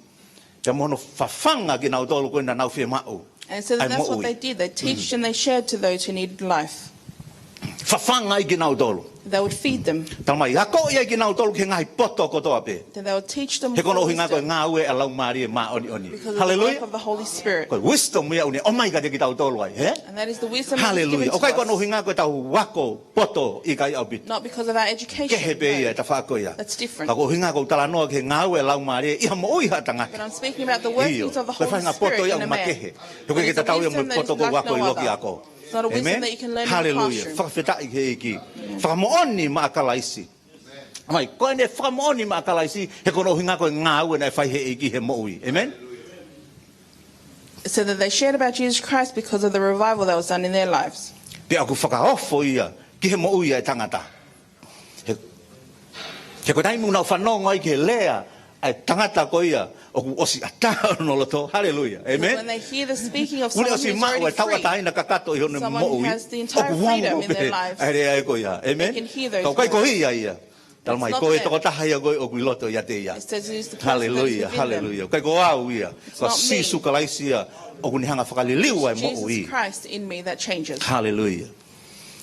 Pea mo hono fafanga kinautolu ko ē naʻa nau fiemaʻu. And it says ʻA e that's what moʻui. They did. They teach and they shared to those who needed life. Fafanga ai kinautolu. They would feed them. Talamai, akoʻi ai kinautolu ki he ngaahi poto kotoa pē. Then they would teach them He ko hono all ʻuhinga ko e wisdom ngāue ʻa e Laumālie Māʻoniʻoni. Because of the work Haleluia. of the Holy Spirit. Ko e wisdom ia ʻoku ne ʻomai kiate kitautolu ai, he? And that is the wisdom that is given Haleluia. to ʻOku ʻikai ko hono us. ʻuhinga ko ʻetau ako poto ʻikai ʻaupito. Not because of our education. Kehe pē ia e No. tafaʻaki ko ia. That's different. Ka ko e ʻuhinga ʻoku ou talanoa ki he ngāue ʻa e Laumālie ʻi ha moʻui haʻa tangata. But I'm speaking about the ʻIo. workings of the Ko e Holy faʻahinga Spirit poto ia in a ʻoku man. makehe. He But ʻoku ʻikai it's a tatau ia mo e wisdom that is poto ʻoku ou like ako no ʻi loki other. ako. It's not a wisdom Amen? That you can learn in the Haleluia. Classroom. Fakafetaʻi ki he ʻEiki. Fakamoʻoni maʻa Kalaisi. Mai, ko ʻene fakamoʻoni maʻa Kalaisi, he ko hono ʻuhinga ko e ngāue naʻe fai he ʻEiki he moʻui. Amen? It said that they shared about Jesus Christ because of the revival that was done in their lives. Pea ʻoku fakaofo ia ki he moʻui ʻa e tangata. He, he ko e taimi ʻoku nau fanongo ai ki he lea ʻa e tangata ko ia, ʻoku ʻosi ʻatā hono loto. Haleluia. Amen? When they hear the speaking of ʻOku ne someone ʻosi who's maʻu e already free, tauʻatāina kakato ʻi hono someone who moʻui. Has the entire ʻOku freedom ongo in their pē life, ʻa e lea ko ia. Amen? They can hear those Ka ʻoku ʻikai ko words. ia ia. Talamai It's ko e not tokotaha ia ko ē ʻoku ʻi loto ʻiate ia. It says it is the person that is Haleluia, within them. Haleluia. ʻIkai ko au ia. It's Ko not me. Sīsū Kalaisi ia ʻoku ne hanga ʻo fakaliliu ʻa e Jesus moʻui. Christ in me that changes. Haleluia.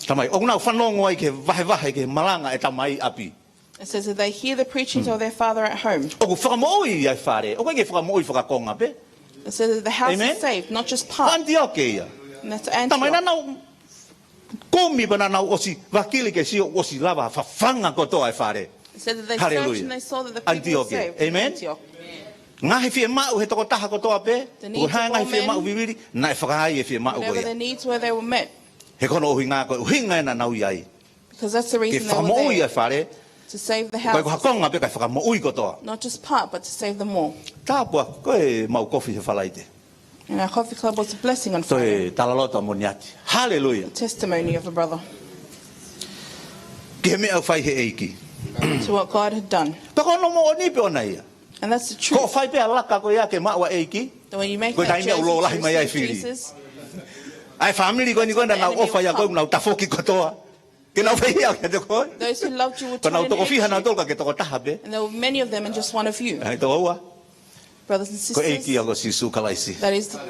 Talamai, ʻoku nau fanongo ai ki he vahevahe ki he malanga ʻa e tamai ʻi ʻapi. It says that they hear the preachings of their father at home. ʻOku fakamoʻui ʻa e fale. ʻOku ʻikai ke fakamoʻui fakakonga pē. It says that the house Amen. Is saved, not just part. Antioke ia. And that's Talamai naʻa Antioch. nau kumi pea naʻa nau ʻosi vakili ke sio ʻoku ʻosi lava ʻo fafanga kotoa e fale. It says that they Haleluia. Searched and they saw that the people were Antioke. Saved. Amen. Antioch. Ngaahi fiemaʻu he tokotaha kotoa pē. The Ko needs hai of ngaahi all men, fiemaʻu vivili, naʻe fakahā ʻe he fiemaʻu ko Whatever ia. Their needs were, they were met. He ko hono ʻuhinga ko e ʻuhinga ʻena naʻa nau ʻi ai. Because that's the Ke reason they were fakamoʻui ʻa e there. Fale, To save the ko e ko ha house. Konga pē kae fakamoʻui kotoa. Not just part, but to save them all. Tāpuaki, ko e maʻu kofi he Falaite. And our coffee club was a blessing on Toe Friday. Talaloto Moniati. Haleluia. Testimony of a brother. Ki he meʻa ʻoku fai he ʻEiki. To what God had done. Pea ko hono moʻoni pē ʻona ia. And that's the Ko e truth. Fai pē ʻa e laka ko ia ke maʻu ʻa e ʻEiki. That when you make Ko e that taimi ʻoku lōlahi journey mai ai to see fili. Jesus, ʻA e fāmili ko eni ko ena naʻa nau ʻofa ia ko ē, nau tafoki kotoa. Ke nau fai ia ke te koe. Those who loved you would Ko nau turn and toko fiha hate nau you. Tolu ka ke toko taha pē. And there were many of them and just one of you. ʻAi toko ua. Brothers and Ko e ʻEiki sisters, ia ko Sīsū Kalaisi. That is the ʻE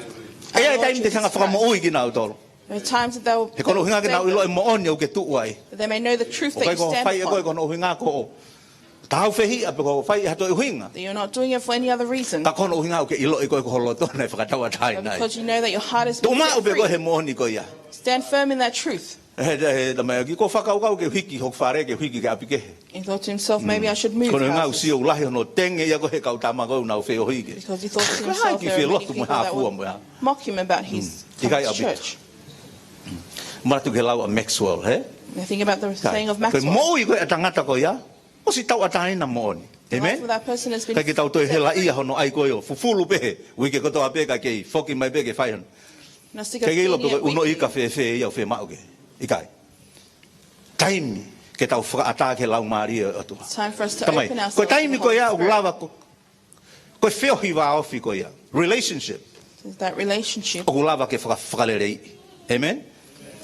ʻi ai Lord taimi te Jesus hanga Christ. Fakamoʻui kinautolu. There are times that they will He ko hono ʻuhinga ke nau ʻilo e moʻoni ʻoku ke tuʻu ai. That they may know the truth ʻOku that ʻikai you ko e stand fai ʻe koe upon. ko hono ʻuhinga ko e tau fehiʻa pe ko e fai ʻe ha toe ʻuhinga. That you're not doing it for any other reason. Ka ko hono ʻuhinga ʻoku ke ʻiloʻi ko e ko ho loto naʻe fakatauʻatāina But ai. Because you know that your heart has been Tuʻu maʻu set pē ko e he free. Moʻoni ko ia. Stand firm in that truth. He, he, he, tama ki ko fakakaukau ke hiki hoku fale, ke hiki ki he ʻapi kehe. He thought to himself, "Maybe I should move houses." Ko hono ʻuhinga ʻoku sio ʻoku lahi hono tenge ia ko ē he kau tama ko ē ʻoku nau feohi ki ai. Because he thought to himself, "There are many people who are mocking him about his church." Ko e ngaahi felotu mo e hā fua mo e hā. Mm. ʻIkai ʻaupito. Manatu ki he lau ʻa Maxwell, he? And I think about the saying of Maxwell. Ko e moʻui ko ē ʻa e tangata ko ia, ʻosi tauʻatāina moʻoni. The life of that person has been set free. ʻĒmeni? ʻIkai ke tau toe helaʻia hono ʻai ko ē ʻo fufulu pē he uike kotoa pē kae kei foki mai pē ke fai hono. Not to continue it weekly. ʻIkai ke ʻilo pe ko e ʻunoʻi ika fēfē ia ʻoku fiemaʻu ke. ʻIkai. Taimi ke tau fakaʻatā ki he Laumālie ʻo e ʻOtua. It's time for us to open ourselves to the Holy Spirit. Tamai, ko e taimi ko ia ʻoku lava ko, ko e feohi vāofi ko ia. Relationship. That relationship ʻOku lava ke faka-, fakaleleiʻi. ʻĒmeni?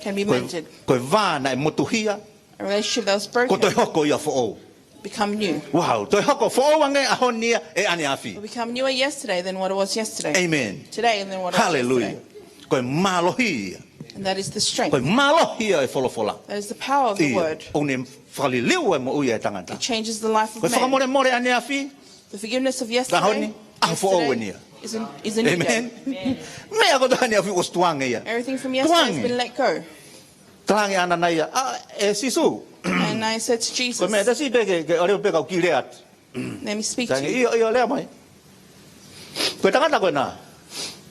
Can be mended. Ko e, ko e vā naʻe motuhia. A relationship that was broken. Ko e toe hoko ia foʻou. Become new. Wow, toe hoko foʻou ange ʻaho ni ia ʻe ʻaneafi. Will become newer yesterday than what it was yesterday. ʻĒmeni. Today than what it was yesterday. Hallelujah. Ko e mālohi ia. And that is the strength. Ko e mālohi ia ʻo e folofola. That is the power of the word. ʻIo, ʻoku ne fakaliliu e moʻui ʻa e tangata. It changes the life of man. Ko e fakamolemole ʻaneafi. The forgiveness of yesterday, ʻAho ni, ʻaho foʻou eni ia. Yesterday is a, is a new day. ʻĒmeni. Meʻa kotoa ʻaneafi ʻosi tukuange ia. Everything from yesterday has been let go. Tukuange. Talaange ʻe ʻAnanaia, ʻa, ʻe Sīsū. And I said to Jesus, Ko e meʻa, tasi pē ke, ke ʻalu pē kau ki Gileati. Let me speak to you. Talaange, ʻio, ʻio, lea mai. Ko e tangata ko ena.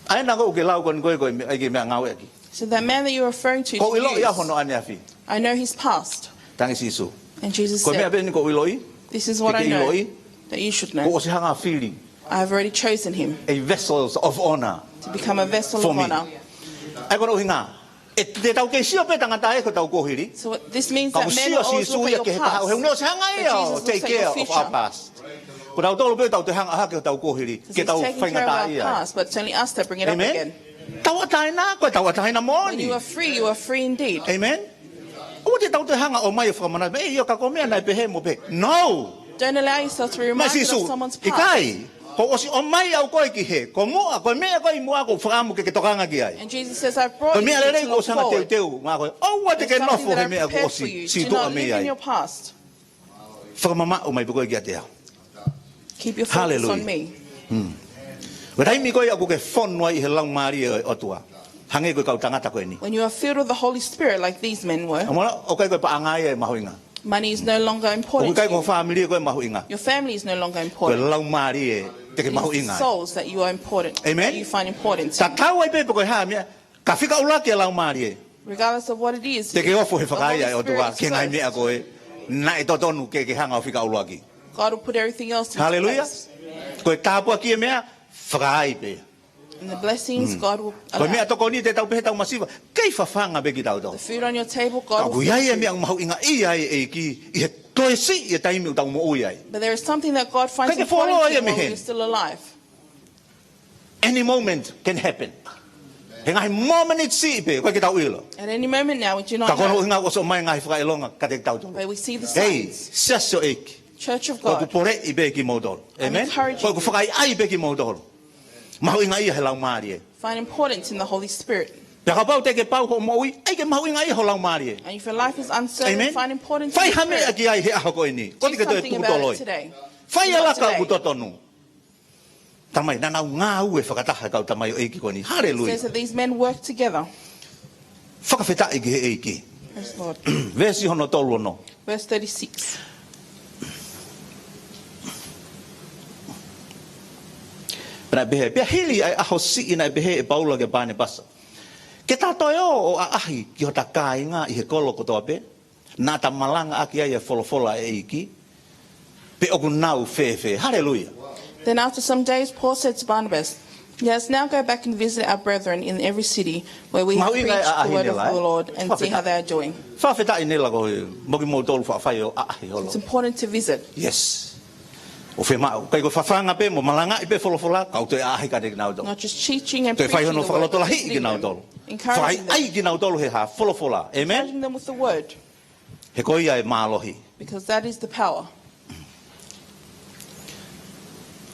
ʻA ena ʻoku ke lau ko eni ko e, ko e meʻa, ʻai ke meʻangāueʻaki. So that man that you're referring to, to use, Ko e ʻilo ia hono ʻaneafi. I know his past. Talaange ʻe Sīsū. And Jesus said, Ko e meʻa pē eni ʻoku ke ʻiloʻi. This is what I know that you should know. Ke ke ʻiloʻi. Kuo ʻosi hanga ʻo fili. I have already chosen him. A vessels of honor for me. To become a vessel of honor. ʻA ia ko hono ʻuhinga. ʻE, te tau kei sio pē tangata ia ko hotau kuohili. So what this means that men will always look at your past, Ka ʻoku sio Sīsū ia ki he taha ʻo he ʻoku ne ʻosi hanga ia ʻo take care of our past. But Jesus is looking at your future. Ko tautolu pē ʻoku tau toe hanga ʻo ʻaʻahi ki hotau kuohili, ke tau faingataʻaʻia. 'Cause he's taking care of our past, but it's only us that bring it up again. ʻĒmeni? Tauʻatāina, ko e tauʻatāina moʻoni. When you are free, you are free indeed. ʻĒmeni? ʻOua te tau toe hanga ʻo ʻomai ʻo fakamanatu, ʻe, ʻio ka ko e meʻa naʻe pehē mo pehē. No! Don't allow yourself to be reminded of someone's past. Mai Sīsū, ʻikai. Kuo ʻosi ʻomai au koe ki hē, ko muʻa, ko e meʻa ko ē ʻi muʻa ʻoku ou fakaʻamu ke ke tokanga ki ai. And Jesus says, "I've brought you to look forward." Ko e meʻa lelei kuo ʻosi hanga teuteu maʻa koe. ʻOua te ke nofo he meʻa kuo ʻosi sītuʻa mei ai. There's something that I prepared for you. Do not live in your past. Fakamamaʻo mai pē koe kiate au. Keep your focus on me. Hallelujah. Mm. Ko e taimi ko ia ʻoku ke fonu ai ʻi he Laumālie ʻo e ʻOtua. Hangē ko e kau tangata ko eni. When you are filled with the Holy Spirit like these men were, ʻOku ʻikai ko e paʻanga ia ʻe mahuʻinga. Money is no longer important to you. ʻOku ʻikai ko e fāmili ko ē ʻe mahuʻinga. Your family is no longer important. Ko e laumālie te ke mahuʻinga ai. It is the souls that you are important, that you find important. ʻĒmeni? Tatau ai pē pe ko e hā e meʻa, ka fika ʻuluaki e Laumālie. Regardless of what it is, the Holy Spirit first. Te ke ofo he fakaʻaiʻai ʻa e ʻOtua ki he ngaahi meʻa ko ē naʻe totonu ke ke hanga ʻo fika ʻuluaki. God will put everything else into place. Hallelujah. Ko e tāpuaki e meʻa, fakaʻaiʻai pē. And the blessings, God will allow. Mm. Ko e meʻatokoni te tau pehē ʻetau masiva, kei fafanga pē kitautolu. The food on your table, God will feed you. Ka ʻoku ʻi ai e meʻa ʻoku mahuʻinga ʻia e ʻEiki, ʻi he toe siʻi e taimi ʻoku tau moʻui ai. But there is something that God finds important to you while you're still alive. ʻIkai ke fuoloa ia mei hē. Any moment can happen. He ngaahi mōmeniti siʻi pē, ʻoku ʻikai ke tau ʻilo. At any moment now, we do not know. Ka ko hono ʻuhinga ʻoku ʻosi ʻomai e ngaahi fakaʻilonga kiate kitautolu. But we see the signs. Hei, siasi ʻo e ʻEiki. Church of God. ʻOku ou poleʻi pē kimoutolu. I'm encouraging you. ʻĒmeni? ʻOku ou fakaʻaiʻai pē kimoutolu. Mahuʻinga ʻia he Laumālie. Find importance in the Holy Spirit. Pea kapau te ke pau hoʻo moʻui, ʻai ke mahuʻinga ʻia ho Laumālie. And if your life is uncertain, ʻĒmeni? Find importance in the Spirit. Fai ha meʻa ki ai he ʻaho ko eni. Ko eni ke toe puku toloi. Do something about it today. Fai e laka ʻoku totonu. Not today. Tamai, naʻa nau ngāue fakataha e kau tamaioʻeiki ko eni. Haleluia. It says that these men work together. Fakafetaʻi ki he ʻEiki. Praise the Lord. Veesi hono tolu ono. Verse thirty-six. Pea naʻe pehē, pea hili ʻa e ʻaho siʻi naʻe pehē ʻe Paula kia Panepasa, ke ta toe ō ʻo ʻaʻahi ki hota kāinga ʻi he kolo kotoa pē, naʻa ta malangaʻaki ai e folofola ʻa e ʻEiki, pe ʻoku nau fēfē. Haleluia. Then after some days, Paul said to Barnabas, "Let us now go back and visit our brethren in every city where we have preached the word of the Lord and see how they are doing." Mahuʻinga e ʻaʻahi Nela, eh? Fakafetaʻi. Fakafetaʻi Nela ko e moki moutolu faʻa fai ʻo ʻaʻahi holo. It's important to visit. Yes. ʻOku fiemaʻu, ʻikai ko e fafanga pē mo malangaʻi pē folofola, ka ʻoku toe ʻaʻahi kiate kinautolu. Not just teaching and preaching the word, but visiting them. Toe fai hono fakalotolahiʻi kinautolu. Encouraging them. Fakaʻaiʻai kinautolu he hā, folofola. ʻĒmeni? Encouraging them with the word. He ko ia e mālohi. Because that is the power.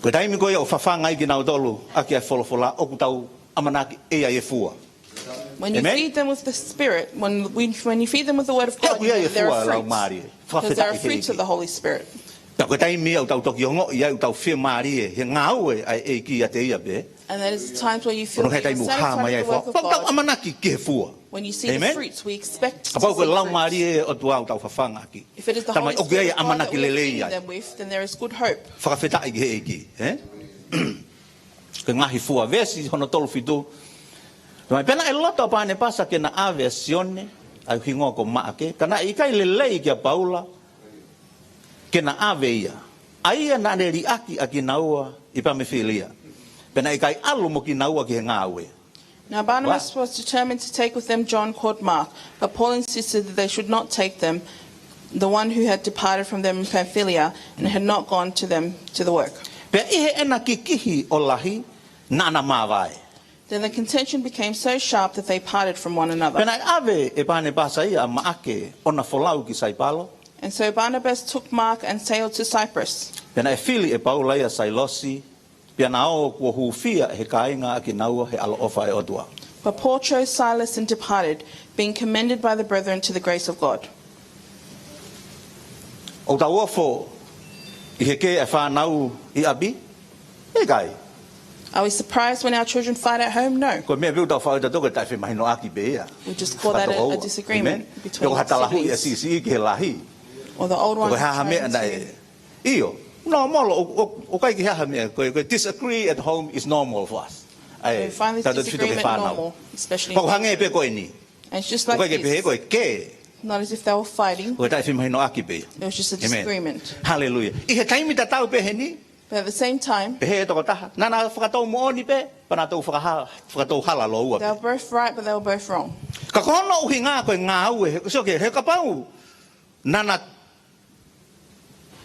Ko e taimi ko ia ʻoku fafanga ai kinautolu ʻaki e folofola, ʻoku tau ʻamanaki ʻe ʻi ai e fua. ʻĒmeni? When you feed them with the Spirit, when, when, when you feed them with the word of God, you have their fruits. ʻOku ʻi ai e fua ʻa e Laumālie. Because there are fruits of the Holy Spirit. Fakafetaʻi ki he ʻEiki. Pea ko e taimi ia ʻoku tau toki ongoʻi ai ʻoku tau fiemālie he ngāue ʻa e ʻEiki ʻiate ia pē. And that is the times where you feel that you're satisfied with the work of God. Ko hono ʻuhinga e taimi ʻoku hā mai ai e fua. Pea ʻoku tau ʻamanaki ki he fua. When you see the Amen. Fruits, we expect to see the fruits. Kapau ko e Laumālie ʻo e ʻOtua ʻoku tau fafanga ʻaki. If it is the Holy Spirit of God that we're feeding them with, then there is good hope. Talamai ʻoku ʻi ai e ʻamanaki lelei ai. Fakafetaʻi ki he ʻEiki, ē? Ko e ngaahi fua, veesi hono tolu fitu. Talamai, pea naʻe loto ʻa Panepasa ke na ʻave ʻa Sione, ʻa ia ʻoku hingoa ko Maʻake, ka naʻe ʻikai lelei kia Paula ke na ʻave ia, ʻa ia naʻa ne liʻaki ʻa kinaua ʻi Pamifilia, pea naʻe ʻikai ʻalu mo kinaua ki he ngāue. Now Barnabas was determined to take with them John called Mark, but Paul insisted that they should not take them, the one who had departed from them in Pamphylia and had not gone to them to the work. Pea ʻi heʻena kikihi ʻo lahi, naʻa na māvae. Then the contention became so sharp that they parted from one another. Pea naʻe ʻave ʻe Panepasa ia ʻa Maʻake ʻo na folau ki Saipalo. And so Barnabas took Mark and sailed to Cyprus. Pea naʻe fili ʻe Paula ia ʻa Sailosi, pea na ō kuo hūfia ʻe he kāinga ʻa kinaua he ʻaloʻofa ʻa e ʻOtua. But Paul chose Silas and departed, being commended by the brethren to the grace of God. ʻOku tau ofo ʻi he kē ʻa e fānau ʻi ʻapi? ʻIkai. Are we surprised when our children fight at home? No. Ko e meʻa pē ʻoku tau faʻa ʻoatu ko e taʻefemahinoʻaki pē ia. We just call that a, a disagreement between siblings. Fakatokoua. Amen. Pe ko ha talahuʻi ʻa e siʻisiʻi ki he lahi. Or the old ones trying to. Pe ko e hā ha meʻa naʻe. ʻIo. Normal, ʻo, ʻo, ʻoku ʻikai ke hā ha meʻa. Ko e, ko e disagree at home is normal for us. ʻA ia, we find this disagreement normal, especially in. Pea ʻoku hangē pē ko eni. And it's just like this. ʻOku ʻikai ke pehē ko e kē. Not as if they were fighting. Ko e taʻefemahinoʻaki pē ia. It was just a disagreement. Amen. Hallelujah. ʻI he taimi tatau pē heni. But at the same time, pehē ʻe he tokotaha, naʻa na fakatou moʻoni pē, pea naʻa na fakaha-, fakatou hala lōua pē. They were both right, but they were both wrong. Ka ko hono ʻuhinga ko e ngāue, he, so ke, he kapau naʻa na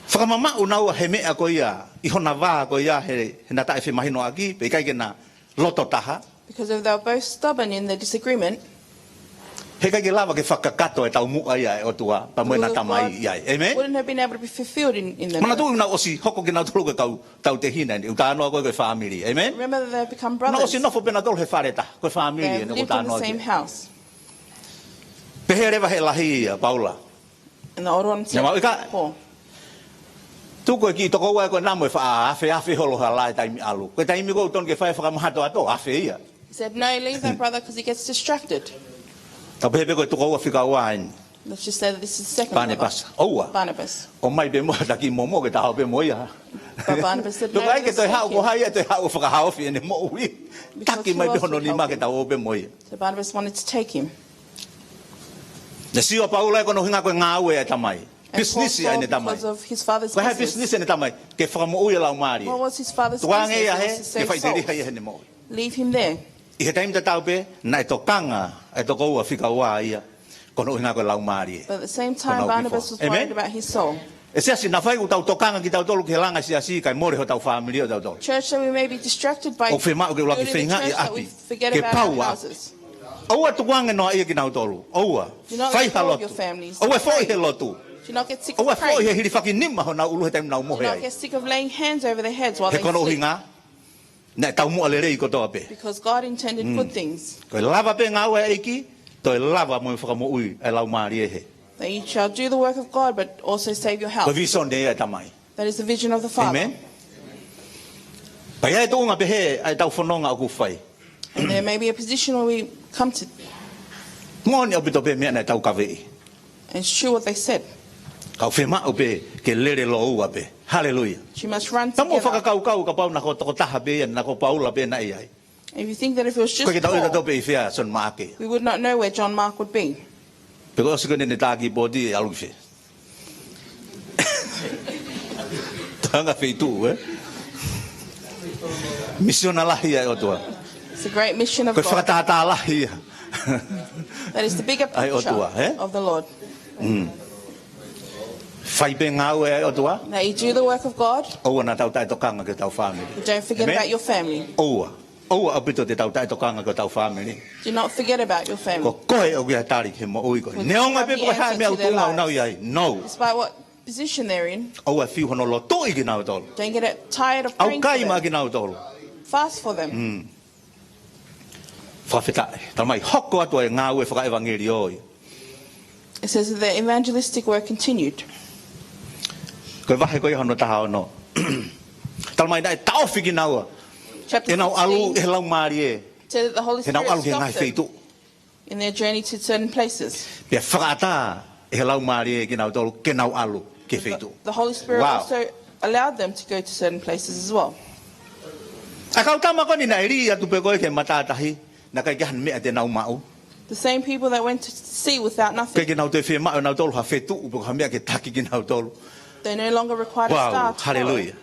fakamamaʻu naua he meʻa ko ia, ʻi hona vā ko ia he, he na taʻefemahinoʻaki, pea ʻikai ke na loto taha. Because if they were both stubborn in their disagreement, he ʻikai ke lava ke fakakakato e taumuʻa ia ʻa e ʻOtua pea mo ʻena Tamai ʻi ai. The will of God wouldn't have been able to be fulfilled in, in their life. Amen? Manatuʻi naʻa nau ʻosi hoko kinautolu ko e kau tautehina ʻeni, ʻoku talanoa ko ē ko e fāmili. Amen? Remember that they have become brothers. Naʻa nau ʻosi nofo pē nautolu he fale taha, ko e fāmili ʻeni ʻoku talanoa ki ai. They have lived in the same house. Pehē leva ʻe he lahi ʻia Paula. And the old one said, Paul. Naʻa mau ʻikai. Tuku e kiʻi tokoua ko ena mo e faʻa afeafe holo hala e taimi ʻalu. Ko e taimi ko ē ʻoku totonu ke fai e fakamahatohato, afe ia. He said, no, leave that brother 'cause he gets distracted. Tau pehē pē ko e tokoua fika ua ʻeni. Let's just say that this is the second brother. Panepasa. ʻOua. Barnabas. ʻOmai pē mo ha taki momo ke ta haʻu pē mo ia. But Barnabas said, no, let's take him. Pea ʻikai ke toe haʻu ko hai ia, toe haʻu fakahaofi ʻene moʻui. Taki mai pē hono nima ke ta ō pē mo ia. Because who else would help him? So Barnabas wanted to take him. Naʻe sio ʻa Paula ia ko hono ʻuhinga ko e ngāue ʻa e Tamai. And Paul saw because of his father's business. Pisinisi ʻa ʻene tamai. Ko e hā e pisinisi ʻa ʻene tamai? Ke fakamoʻui e laumālie. What was his father's business? Tukuange ia hē, ke faʻiteliha ia heʻene moʻui. It was to save souls. Leave him there. ʻI he taimi tatau pē, naʻe tokanga ʻa e tokoua fika ua ia ko hono ʻuhinga ko e laumālie. But at the same time, Barnabas was worried about his soul. Ko honau kiʻi fua. Amen? ʻE siasi, naʻa faifai ʻoku tau tokanga kitautolu ki he langa siasi, kae mole hotau fāmili ʻo tautolu. Church, that we may be distracted by building the church, that we forget about our houses. ʻOku fiemaʻu ke u laki feinga ʻi ʻapi, ke pau ʻapi. ʻOua tukuange noaʻia kinautolu. ʻOua. Do not let go of your families. Fai ha lotu. ʻOua foʻi he lotu. Do not get sick of praying. ʻOua foʻi he hilifakinima honau ʻulu he taimi ʻoku nau mohe ai. Do not get sick of laying hands over their heads while they sleep. He ko hono ʻuhinga, naʻe taumuʻa lelei kotoa pē. Because God intended good things. Mm. Ko e lava pē ngāue ʻa e ʻEiki, toe lava mo e fakamoʻui ʻa e laumālie hē. That you shall do the work of God, but also save your health. Ko e vīsone ia ʻa e Tamai. That is the vision of the Father. Amen. Pea ʻi ai e tuʻunga pehē ʻa ʻetau fononga ʻoku fai. And there may be a position where we come to. Moʻoni ʻaupito pē meʻa naʻa tau kaveʻi. And it's true what they said. Ka ʻoku fiemaʻu pē ke lele lōua pē. Haleluia. But you must run together. Naʻa mou fakakaukau kapau naʻa ko e tokotaha pē ia, naʻa ko Paula pē naʻe ʻi ai. If you think that if it was just Paul, ʻikai ke tau ʻilo tautolu pe ʻi fē ʻa Sione Maʻake. We would not know where John Mark would be. Pe ko e ʻosi ko ē ʻene tā ki he pooti ʻe ʻalu ki fē. Tokanga feituʻu, ē? Misiona lahi ʻa e ʻOtua. It's a great mission of God. Ko e fakatātā lahi ia. That is the bigger picture of the Lord. ʻA e ʻOtua, ē? Mm. Fai pē ngāue ʻa e ʻOtua. That you do the work of God. ʻOua naʻa tau taʻetokanga ki hotau fāmili. But don't forget about your family. Amen? ʻOua. ʻOua ʻaupito te tau taʻetokanga ki hotau fāmili. Do not forget about your family. Ko koe ʻoku ʻi ai e tali ki he moʻui ko ē. For you have the answer to their lives. Neongo pē pe ko e hā e meʻa ʻoku tuʻunga ʻoku nau ʻi ai. No. Despite what position they're in. ʻOua ʻe fiu hono lotuʻi kinautolu. Don't get it tired of praying for them. ʻOua ʻe ʻaukai mai kinautolu. Fast for them. Mm. Fakafetaʻi. Talamai hoko atu e ngāue fakaʻevangeliō ia. It says that the evangelistic work continued. Ko e vahe ko ia hono taha ono. Talamai naʻe taʻofi kinaua. Chapter sixteen. ʻEnau ʻalu ʻe he Laumālie. Said that the Holy Spirit stopped them. ʻEnau ʻalu ki he ngaahi feituʻu. in their journey to certain places. Pea fakaʻatā ʻe he Laumālie kinautolu ke nau ʻalu ki he feituʻu. The Holy Spirit Wow. also allowed them to go to certain places as well. ʻA e kau tama ko eni naʻe lī atu pē ko ē ki he matātahi, naʻe ʻikai ke ʻi ai ha meʻa te nau maʻu. The same people that went to sea without nothing. ʻIkai ke nau toe fiemaʻu ʻe nautolu ha feituʻu pe ko ha meʻa ke taki kinautolu. They no longer required a Wow, star to follow. haleluia.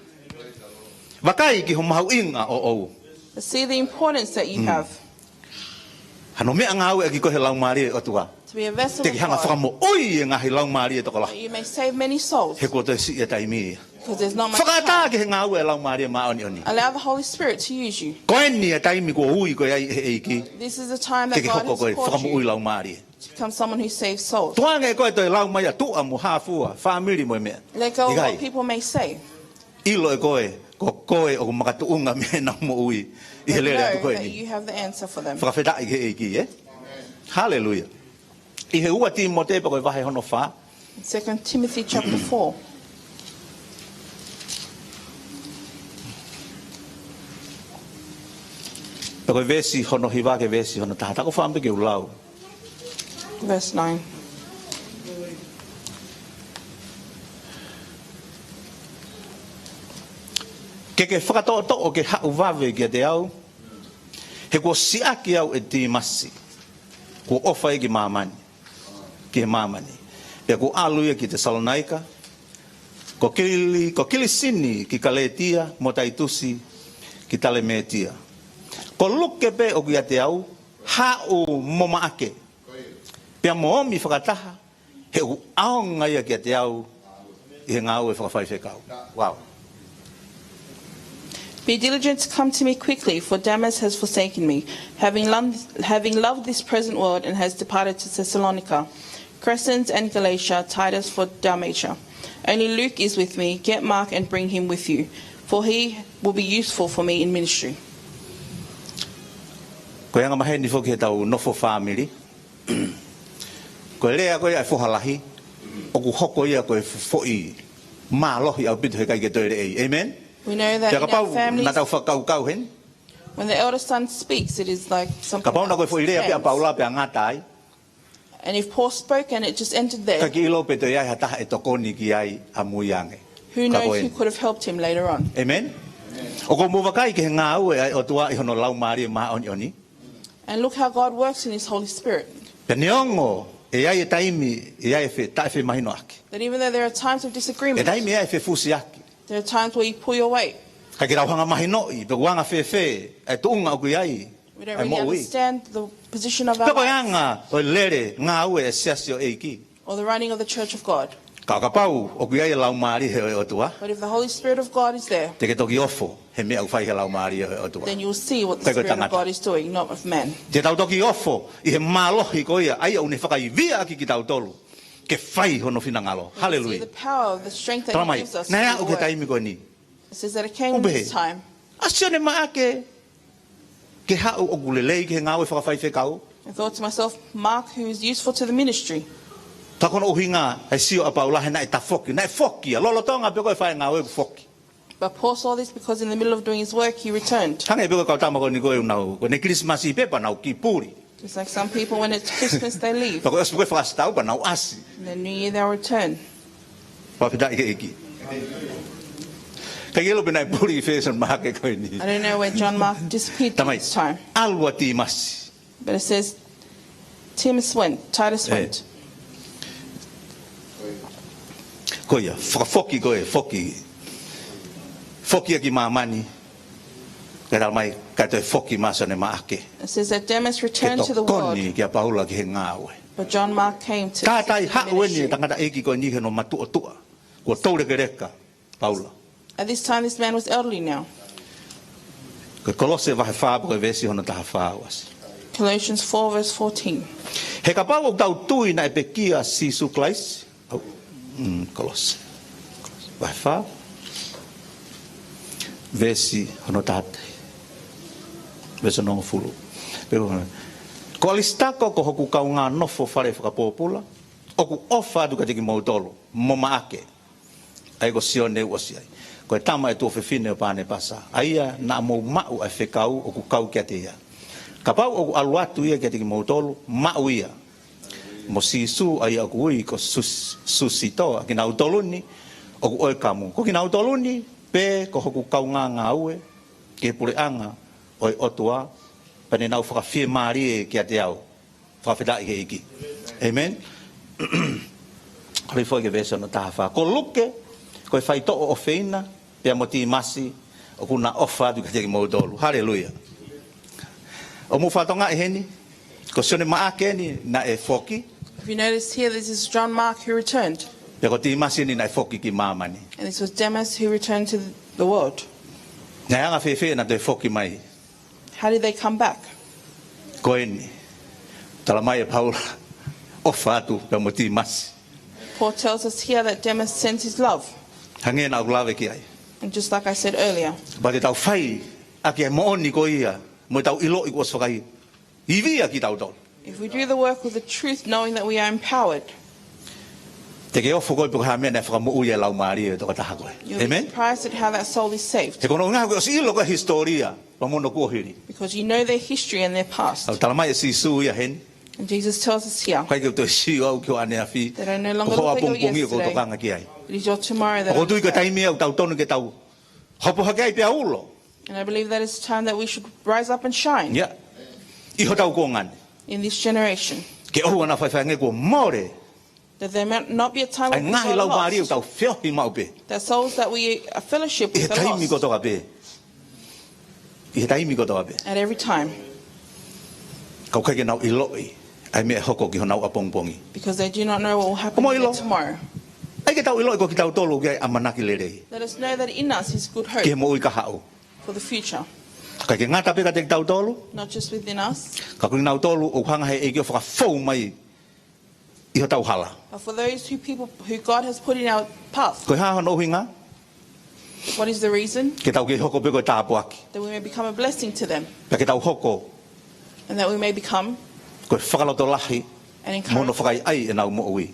Vakai ki ho mahuʻinga ʻoʻou. But see the importance that you have. Hano meʻangāueʻaki koe he Laumālie ʻo e ʻOtua. To be a vessel Te ke of hanga God. fakamoʻui e ngaahi laumālie tokolahi. That you may save many souls. He kuo toe siʻi e taimi ia. Because there's not much Fakaʻatā time. ki he ngāue e Laumālie Māʻoniʻoni. Allow the Holy Spirit to use you. Ko eni e taimi kuo ui koe ai ʻe he ʻEiki. This is the time Ke that ke God hoko has koe called fakamoʻui you laumālie. to become someone who saves souls. Tukuange koe toe lau mai ʻa tuʻa mo hāfua, fāmili mo e meʻa. Let go of ʻIkai. what people may say. ʻIlo ʻe koe, ko koe ʻoku makatuʻunga mei heʻenau moʻui ʻi he But lele atu know ko that eni. you have the answer for them. Fakafetaʻi ki he ʻEiki, ē? Haleluia. ʻI he ua Tīmote pea ko e vahe hono fā. Second Timothy chapter four. Pea ko e veesi hono hiva ki he veesi hono taha. Taku fāmili ke u lau. Verse nine. Ke ke fakatoʻotoʻo ke haʻu vave kiate au, he kuo siʻaki au ʻe Tīmasi, kuo ʻofa ia ki māmani, ki he māmani. Pea kuo ʻalu ia ki Tesalonaika, ko Kili-, ko Kilisini ki Kalētia, mo Taitusi ki Talemētia. Ko Luke pē ʻoku ʻiate au, haʻu mo Maʻake. Pea mo omi fakataha, he ʻoku ʻaonga ia kiate au ʻi he ngāue fakafaifekau. Wow. Be diligent to come to me quickly, for Demas has forsaken me, having loved, having loved this present world, and has departed to Thessalonica. Crescens and Galatia, Titus for Dalmatia. Only Luke is with me. Get Mark and bring him with you, for he will be useful for me in ministry. Ko e anga maheni foki he tau nofo fāmili. Ko e lea ko ia ʻa e foha lahi, ʻoku hoko ia ko e foʻi mālohi ʻaupito he ʻikai ke toe leʻei. Amen? We know that Pea in our kapau families, naʻa tau fakakaukau heni. when the eldest son speaks, it is like something Kapau naʻa ko e foʻi lea pea ʻa Paula pea ngata ai. And if Paul spoke and it just ended there, ʻIkai ke ʻilo pe toe ʻi ai ha taha ʻe tokoni ki ai ʻamui ange. who Ka knows ko who eni. could have helped him later on? Amen? ʻOku mou vakai ki he ngāue ʻa e ʻOtua ʻi hono Laumālie Māʻoniʻoni. And look how God works in His Holy Spirit. Pea neongo ʻe ʻi ai e taimi, ʻe ʻi ai e fe-, taʻefemahinoʻaki. That even though there are times of E disagreement, taimi ʻe ʻi ai e fefusiaki. there are times where you pull your weight. ʻIkai ke tau hanga mahinoʻi, pe ʻoku anga fēfē ʻa e tuʻunga ʻoku ʻi ai We don't ʻa e really moʻui. understand the position of our Pe ko e lives anga ʻo e lele ngāue e siasi ʻo e ʻEiki. or the running of the church of God. Ka kapau ʻoku ʻi ai e Laumālie ʻo e ʻOtua. But if the Holy Spirit of God is there, Te ke toki ofo he meʻa ʻoku fai he Laumālie ʻo e ʻOtua. then you'll see what the ʻIkai ko e Spirit of tangata. God is doing, not of man. Te tau toki ofo ʻi he mālohi ko ia, ʻa ia ʻoku ne fakaivia ʻaki kitautolu ke fai hono finangalo. You'll see Haleluia. the power of the strength that Tala He mai, gives us to naʻe do aʻu the ki he work. taimi ko eni. It says that it came Upe. this time. ʻA Sione Maʻake, ke haʻu ʻoku lelei ki he ngāue fakafaifekau. I thought to myself, Mark, who is useful to the ministry. Ka ko hono ʻuhinga e sio ʻa Paula he naʻe tafoki, naʻe foki ia. Lolotonga pē ko e fai ngāue ʻoku foki. But Paul saw this because in the middle of doing his work, he returned. Hangē pē ko e kau tama ko eni ko ē ʻoku nau, ko ʻene Kilisimasi pē pea nau kiʻi puli. It's like some people, when it's Christmas, they leave. Pea ko e ʻosi pē ko e fakasitau pea nau ʻasi. And then New Year, they'll return. Fakafetaʻi ki he ʻEiki. ʻIkai ke ʻilo pe naʻe puli ʻi fē ʻa Sione Maʻake ko eni. I don't know where John Mark disappeared Tala mai, this time. ʻAlu ʻa Tīmasi. But it says, Titus went, Titus ʻE. went. Ko ia, fakafoki ko ē, foki. Foki ia ki māmani. Kae tala mai, kae toe foki mai ʻa Sione Maʻake. It says that Demas returned to the world, Ke tokoni kia Paula ki he ngāue. but John Mark came to Kātaki assist in the haʻu eni e ministry. tangataʻeiki ko eni ki hono matuʻotuʻa. Kuo toulekeleka Paula. At this time, this man was elderly now. Ko Kolose vahe fā pea ko e veesi hono taha fā ʻoku ʻasi. Colossians four verse fourteen. He kapau ʻoku tau tui naʻe pekia ʻa Sīsū Kalaisi. ʻAu, mm, Kolose. Vahe fā. Veesi hono taha tahi. Veesi hono hongofulu. Pea ko, ko ʻAlisitako ko hoku kaungā nofo fale fakapōpula, ʻoku ʻofa atu kiate kimoutolu, mo Maʻake. ʻA ia ko Sione ʻoku ʻosi ai. Ko e tama ʻo e tuofefine ʻo Panepasa. ʻA ia naʻa mou maʻu ʻa e fekau ʻoku kau kiate ia. Kapau ʻoku ʻalu atu ia kiate kimoutolu, maʻu ia. Mo Sīsū ʻa ia ʻoku ui ko Sus-, Susito, ʻa kinautolu ni ʻoku ʻo e kamu. Ko kinautolu ni pē ko hoku kaungāngāue ki he puleʻanga ʻo e ʻOtua, pea ne nau fakafiemālie kiate au. Fakafetaʻi ki he ʻEiki. ʻĒmeni. Holi foki ki he veesi hono taha fā. Ko Luke, ko e faitoʻo ʻofeina, pea mo Tīmasi, ʻoku na ʻofa atu kiate kimoutolu. Haleluia. ʻOku mou fakatokangaʻi heni, ko Sione Maʻake eni naʻe foki. If you notice here, this is John Mark who returned. Pea ko Tīmasi eni naʻe foki ki māmani. And this was Demas who returned to the world. Naʻe anga fēfē naʻa nau toe foki mai? How did they come back? Ko eni. Tala mai ʻe Paula, ʻofa atu pea mo Tīmasi. Paul tells us here that Demas sends his love. Hangē naʻa ku lave ki ai. And just like I said earlier, Pea te tau fai ʻaki e moʻoni ko ia, mo tau ʻiloʻi kuo ʻosi fakaivia kitautolu. If we do the work with the truth, knowing that we are empowered, Te ke ofo koe pe ko e hā e meʻa naʻe fakamoʻui ai e laumālie ʻo e tokotaha ko ē. You'll be, ʻĒmeni, surprised at how that soul is saved. He ko hono ʻuhinga kuo ʻosi ʻilo koe e hisitōlia, pea mo hono kuohili. Because you know their history and their past. ʻOku tala mai ʻe Sīsū ia heni. And Jesus tells us here, ʻIkai ke u toe sio au ki ho ʻaneafi, that I no longer look at your yesterday. Ko ho ʻapongipongi ʻoku ou tokanga ki ai. It is your tomorrow that I look at. ʻOku ou tui ko e taimi ia ʻoku tau totonu ke tau hopo hake ai pea ulo. And I believe that it's time that we should rise up and shine. Yeah. ʻI hotau kuonga ni. In this generation. Ke ʻoua naʻa faifai ange kuo mole. That there may not be a time when we are lost. ʻA e ngaahi laumālie ʻoku tau feohi maʻu pē. That souls that we, uh, fellowship with are lost. ʻI he taimi kotoa pē. ʻI he taimi kotoa pē. At every time. Ka ʻoku ʻikai ke nau ʻiloʻi ʻa e meʻa ʻe hoko ki honau ʻapongipongi. Because they do not know what will happen to them tomorrow. ʻOku mou ʻilo, ʻai ke tau ʻiloʻi ko kitautolu ʻoku ʻi ai e ʻamanaki lelei. Let us know that in us is good hope. Ki he moʻui kahaʻu. For the future. ʻIkai ke ngata pē kiate kitautolu. Not just within us. Ka ko kinautolu ʻoku hanga ʻe he ʻEiki ʻo fakafou mai ʻi hotau hala. But for those who people, who God has put in our path. Ko e hā hono ʻuhinga? What is the reason? Ke tau kei hoko pē ko e tāpuaki. That we may become a blessing to them. Pea ke tau hoko. And that we may become. Ko e fakalotolahi. An encouragement. Mo hono fakaʻaiʻai ʻenau moʻui.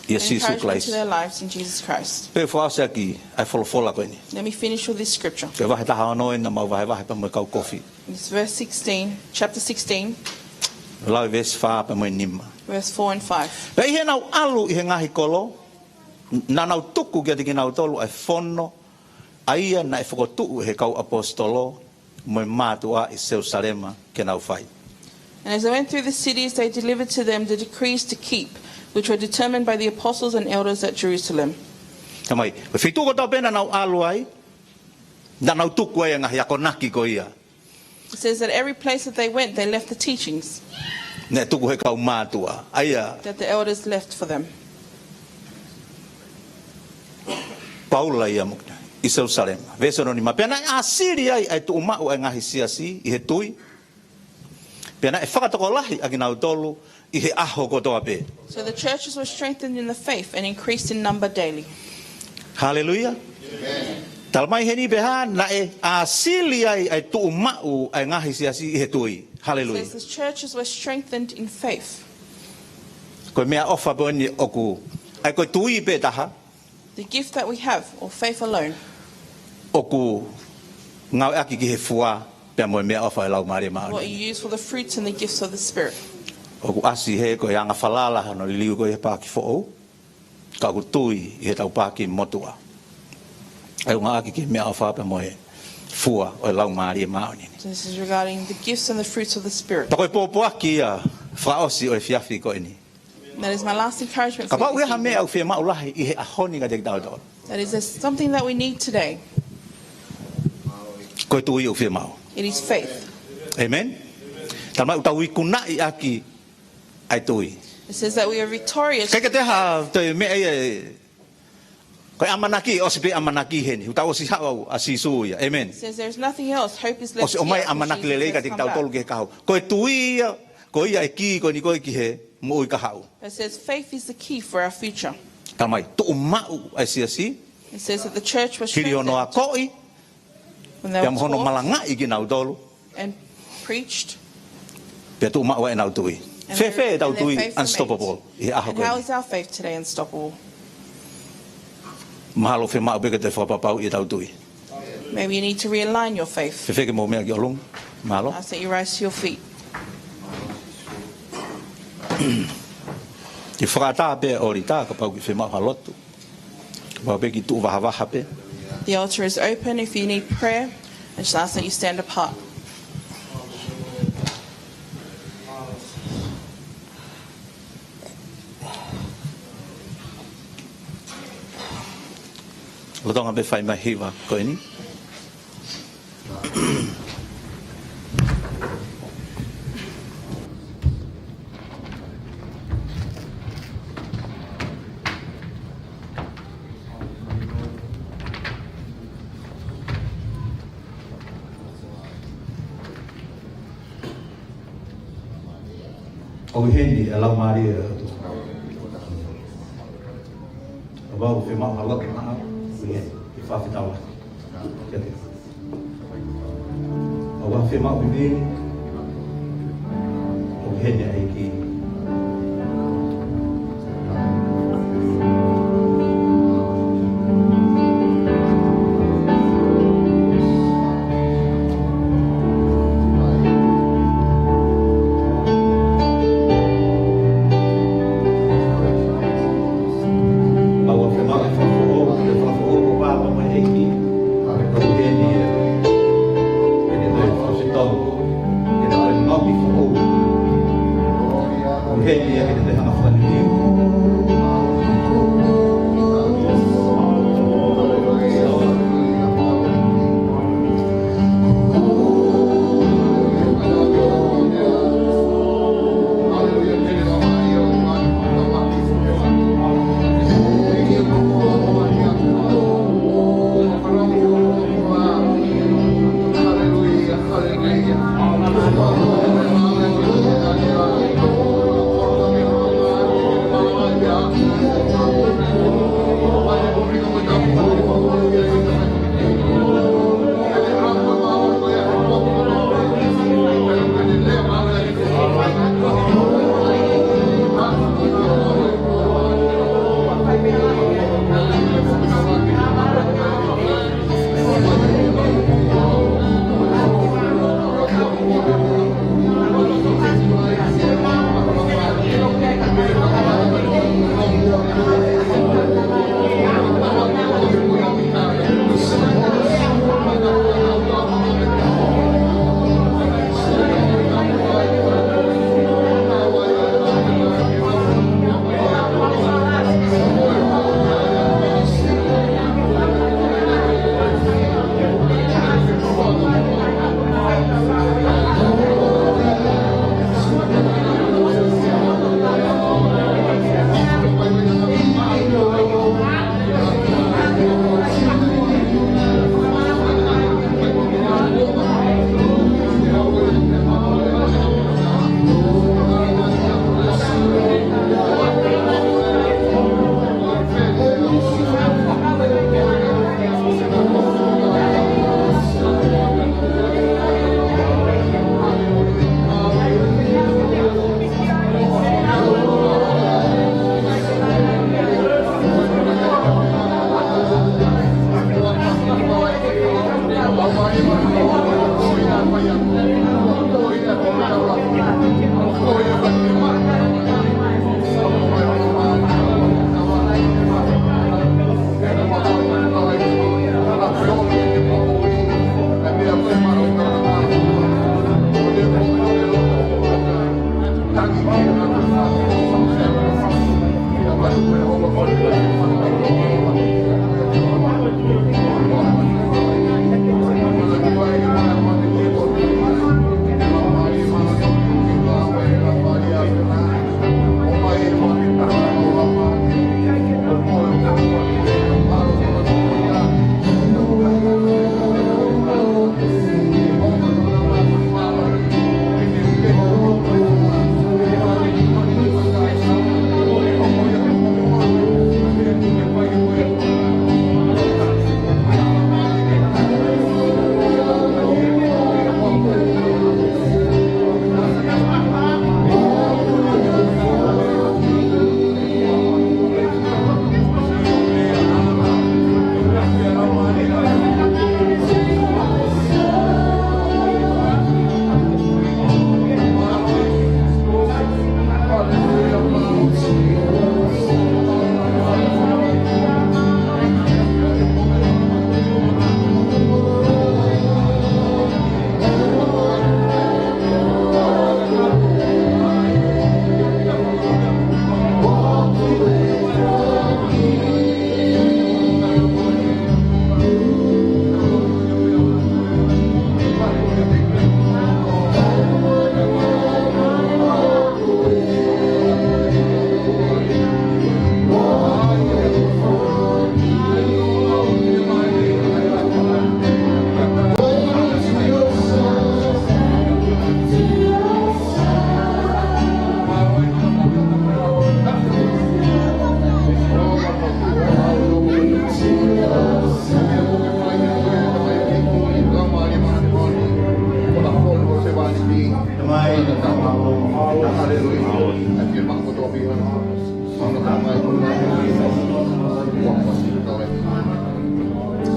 ʻIa Sīsū Kalaisi. An encouragement to their lives in Jesus Christ. Pea u fakaʻosi ʻaki ʻa e folofola ko eni. Let me finish with this scripture. Ko e vahe taha ono eni naʻa mau vahevahe pea mo e kau kofi. It's verse sixteen, chapter sixteen. Lau e veesi fā pea mo e nima. Verse four and five. Pea ʻi heʻenau ʻalu ʻi he ngaahi kolo, naʻa nau tuku kiate kinautolu ʻa e fono, ʻa ia naʻe fokotuʻu ʻe he kau ʻaposetolo mo e mātuʻa ʻi Selusalema ke nau fai. And as they went through the cities, they delivered to them the decrees to keep, which were determined by the apostles and elders at Jerusalem. Tamai, ko e feituʻu kotoa pē naʻa nau ʻalu ai, naʻa nau tuku ai e ngaahi akonaki ko ia. It says that every place that they went, they left the teachings. Naʻe tuku ʻe he kau mātuʻa, ʻa ia. That the elders left for them. Paula ia mo, ʻi Selusalema. Veesi hono nima. Pea naʻe ʻāsili ai ʻa e tuʻumaʻu ʻa e ngaahi siasi ʻi he tui. Pea naʻe fakatokolahi ʻa kinautolu ʻi he ʻaho kotoa pē. So the churches were strengthened in the faith and increased in number daily. Haleluia. Amen. Tala mai heni pē hā, naʻe ʻāsili ai ʻa e tuʻumaʻu ʻa e ngaahi siasi ʻi he tui. Haleluia. It says the churches were strengthened in faith. Ko e meʻaʻofa pē eni ʻoku, ʻa ia ko e tui pē taha. The gift that we have, or faith alone. ʻOku ngāueʻaki ki he fua pea mo e meʻaʻofa ʻo e Laumālie Māʻoniʻoni. What you use for the fruits and the gifts of the Spirit. ʻOku ʻasi hē ko e anga falala hono liliu ko ia he paaki foʻou, ka ʻoku tui ʻi heʻetau paaki motuʻa. ʻA ia ʻoku ngāueʻaki ki he meʻaʻofa pea mo e fua ʻo e Laumālie Māʻoniʻoni. So this is regarding the gifts and the fruits of the Spirit. Pea ko e pōpoaki ia fakaʻosi ʻo e efiafi ko eni. That is my last encouragement for you this evening. Kapau ʻoku ʻi ai ha meʻa ʻoku fiemaʻu lahi ʻi he ʻaho ni kiate kitautolu. That is a, something that we need today. Ko e tui ʻoku fiemaʻu. It is faith. Amen. Tala mai ʻoku tau ikunaʻi ʻaki ʻa e tui. It says that we are victorious. ʻIkai ke toe ʻi ai ha toe meʻa ia ʻe, ko e ʻamanaki, ʻosi pē ʻamanaki heni. Kuo tau ʻosi haʻu ʻa Sīsū ia. Amen. It says there is nothing else. Hope is left here, for Jesus has come back. ʻOsi ʻomai ʻamanaki lelei kiate kitautolu ki he kahaʻu. Ko e tui ia, ko ia e kī ko eni ko ē ki he moʻui kahaʻu. It says faith is the key for our future. Tala mai, tuʻumaʻu ʻa e siasi. It says that the church was strengthened. Hili hono akoʻi. When they were taught. Pea mo hono malangaʻi kinautolu. And preached. Pea tuʻumaʻu ai ʻenau tui. And their, and their faith remained. Fēfē ʻetau tui unstoppable ʻi he ʻaho ko eni? And how is our faith today unstoppable? Mahalo fiemaʻu pē ke toe fakapapauʻi ʻetau tui. Maybe you need to realign your faith. Fēfē ke mou meʻa ki ʻolunga? Mālō. Ask that you rise to your feet. Ke fakaʻatā pē ʻolita, kapau ʻoku ke fiemaʻu ha lotu. Kapau pē ke tuʻu vahavaha pē. The altar is open if you need prayer. I just ask that you stand apart. Lolotonga pē fai mai hiva ko eni. ʻOku ʻi heni e Laumālie ʻo e ʻOtua. Kapau ʻoku ke fiemaʻu ha lotu maʻau, ʻoku ʻi heni, ke fakafetaulaki. Kiate koe. Kapau ʻoku ke fiemaʻu vivili, ʻoku ʻi heni e ʻEiki.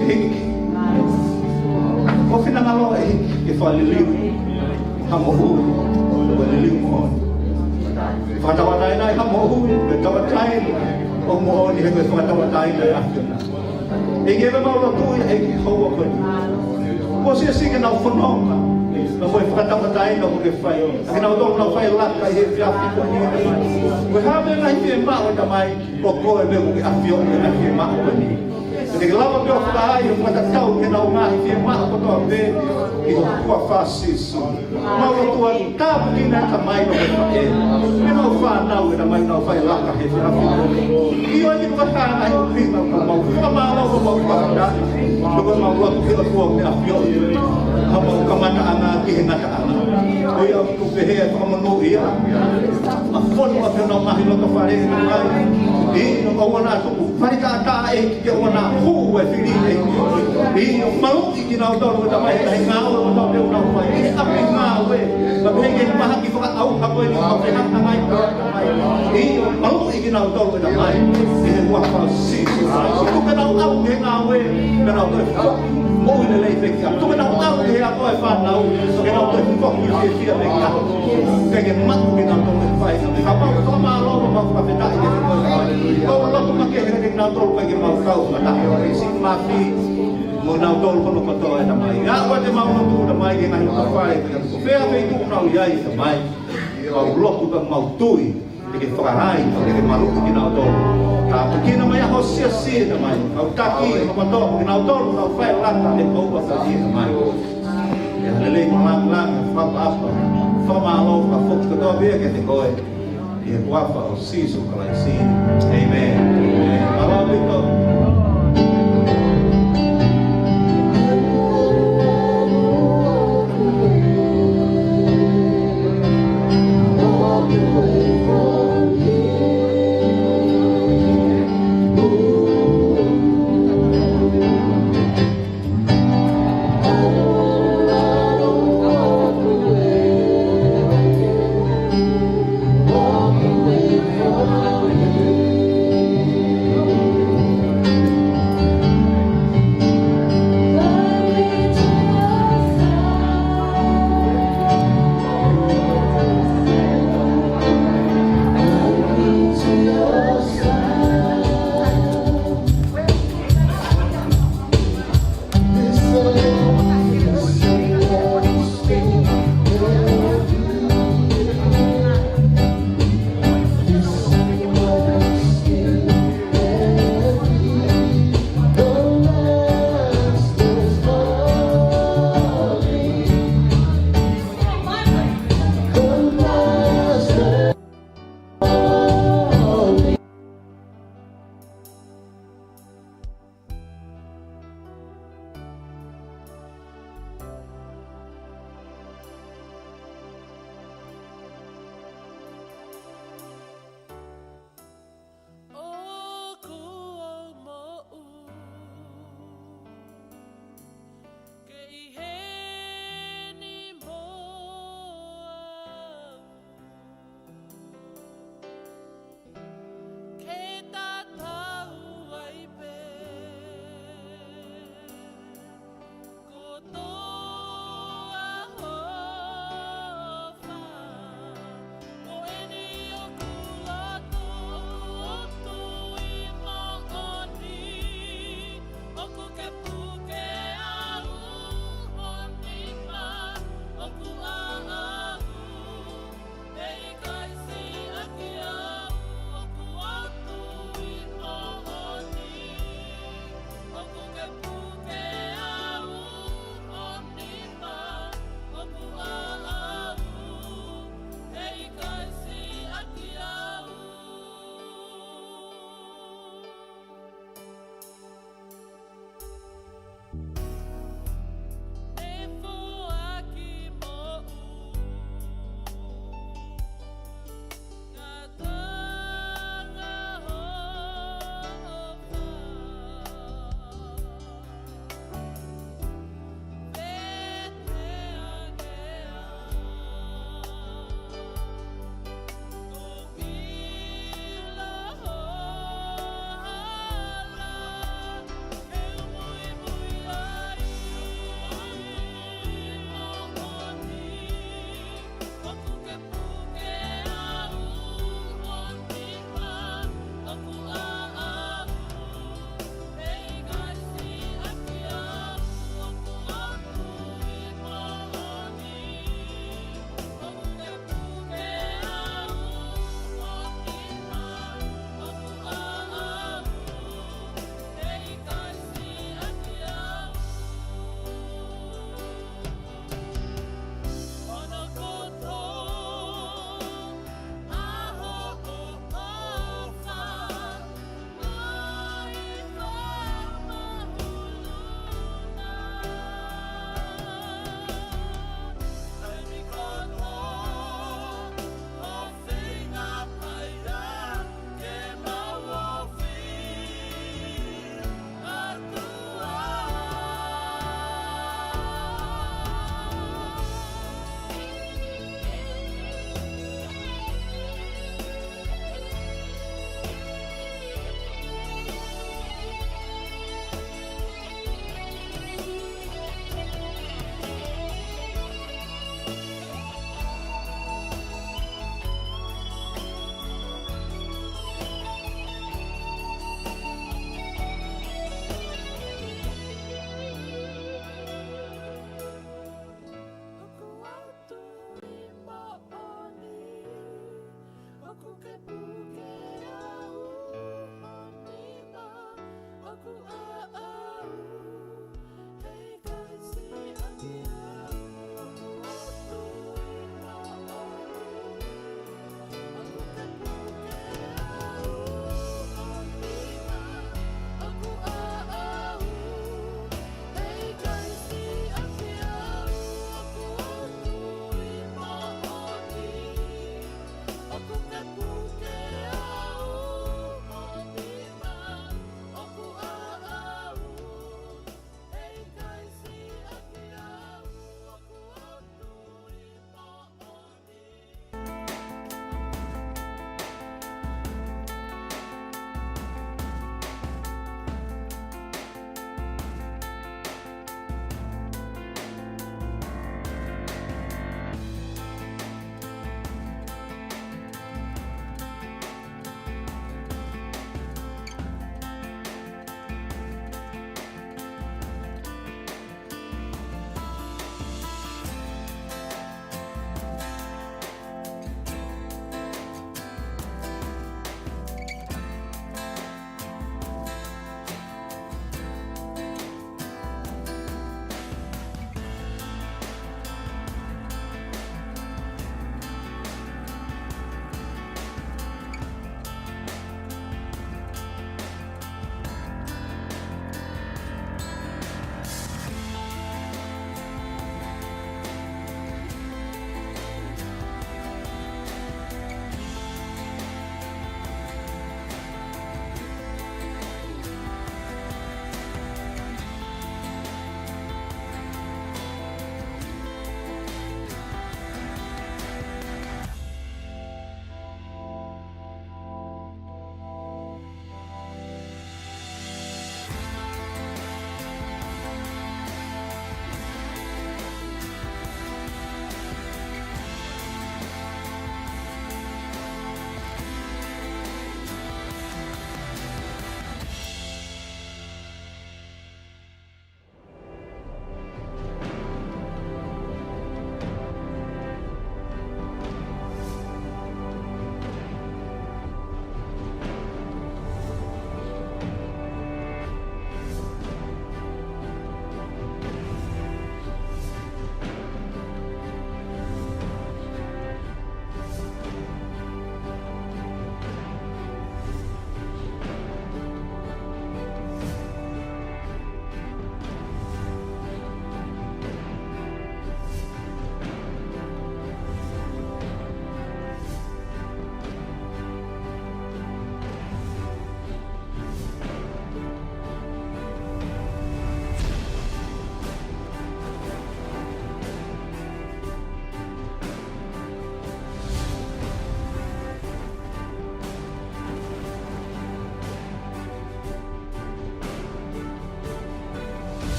ʻEiki, ʻoku finangalo ʻEiki ke fakaliliu ha moʻui, ko e liliu moʻoni. Fakatauʻatāinaʻi ha moʻui, ko e tauʻatāina ʻo e moʻoni, he ko e fakatauʻatāina ʻa e ʻAfiona. ʻEiki, ʻoku mau lotu ia ʻEiki, he houa ko eni. Kuo siʻisiʻi ke nau fononga, ka ko e fakatauʻatāina ʻoku ke fai. Ka ke nau tō nau fai laka ʻi he efiafi ko eni. Ko e hā e ngaahi fiemaʻu ʻa e Tamai, ko koe pē ʻoku ke ʻafioʻi ʻa e ngaahi fiemaʻu ko eni. Ke ke lava pē ʻo fakaai ʻo fakatatau ki heʻenau ngaahi fiemaʻu kotoa pē ʻi he huafa ʻo Sīsū. Mau lotu atu, tāpuekina ʻe Tamai ʻa e faʻē. Mo ʻenau fānau ʻe Tamai ʻoku nau fai laka he efiafi ko eni. ʻIo ʻEiki, ko e kāinga ʻi ʻolunga, ʻoku mau fakamālō, ʻoku mau fakafetaʻi. Ko e mau lotu ki he ʻOtua ʻoku ne ʻafioʻi ʻa homau kamataʻanga ki he ngataʻanga. Ko ia ʻoku pehē ʻa e fakamonūʻia. ʻA e fonu ʻa e ʻenau ngaahi loto fale ʻe Tamai. ʻIo, ʻoua naʻa tuku fale taʻataʻa ʻEiki, ʻoua naʻa hū e fili ʻEiki. ʻIo, maluʻi kinautolu ʻe Tamai he ngāue ʻoku nau fai. ʻI he ʻapi ngāue, ka pehē ki he mahaki fakaʻauha ko eni ʻoku mau fehangahangai mo ia ʻe Tamai. ʻIo, maluʻi kinautolu ʻe Tamai. ʻI he huafa ʻo Sīsū Kalaisi. Tuku ke nau ʻalu he ngāue, ka nau toe foki moʻui lelei pē ki he ʻaho. Tuku ke nau ʻalu he ako ʻa e fānau, ka ke nau toe foki fiefia pē ki he ʻaho. Kae ke maʻu kinautolu ʻe Tamai. Ka mau fakamālō, mau fakafetaʻi kiate koe Tamai. Mau lotu makehe kiate kinautolu kae ke mau kau fakataha. Siʻi Mafi, mo kinautolu hono kotoa ʻe Tamai. ʻA ia ʻoku mau lotu Tamai ki he ngaahi loto fale, ko fē ʻa e feituʻu ʻoku nau ʻi ai ʻe Tamai. Mau lotu pea mau tui, ke ke fakahā, ke ke maluʻi kinautolu. Tāpuekina mai ʻa ho siasi ʻe Tamai. Kau taki, kau kotoa, kinautolu, kau fai laka he houa ko eni ʻe Tamai. ʻIo, lelei mo langilangi, fakaʻapaʻapa, fakamālō, fakafoki kotoa pē ia kiate koe. ʻI he huafa ʻo Sīsū Kalaisi. ʻĒmeni. ʻĒmeni. Mālō ʻaupito.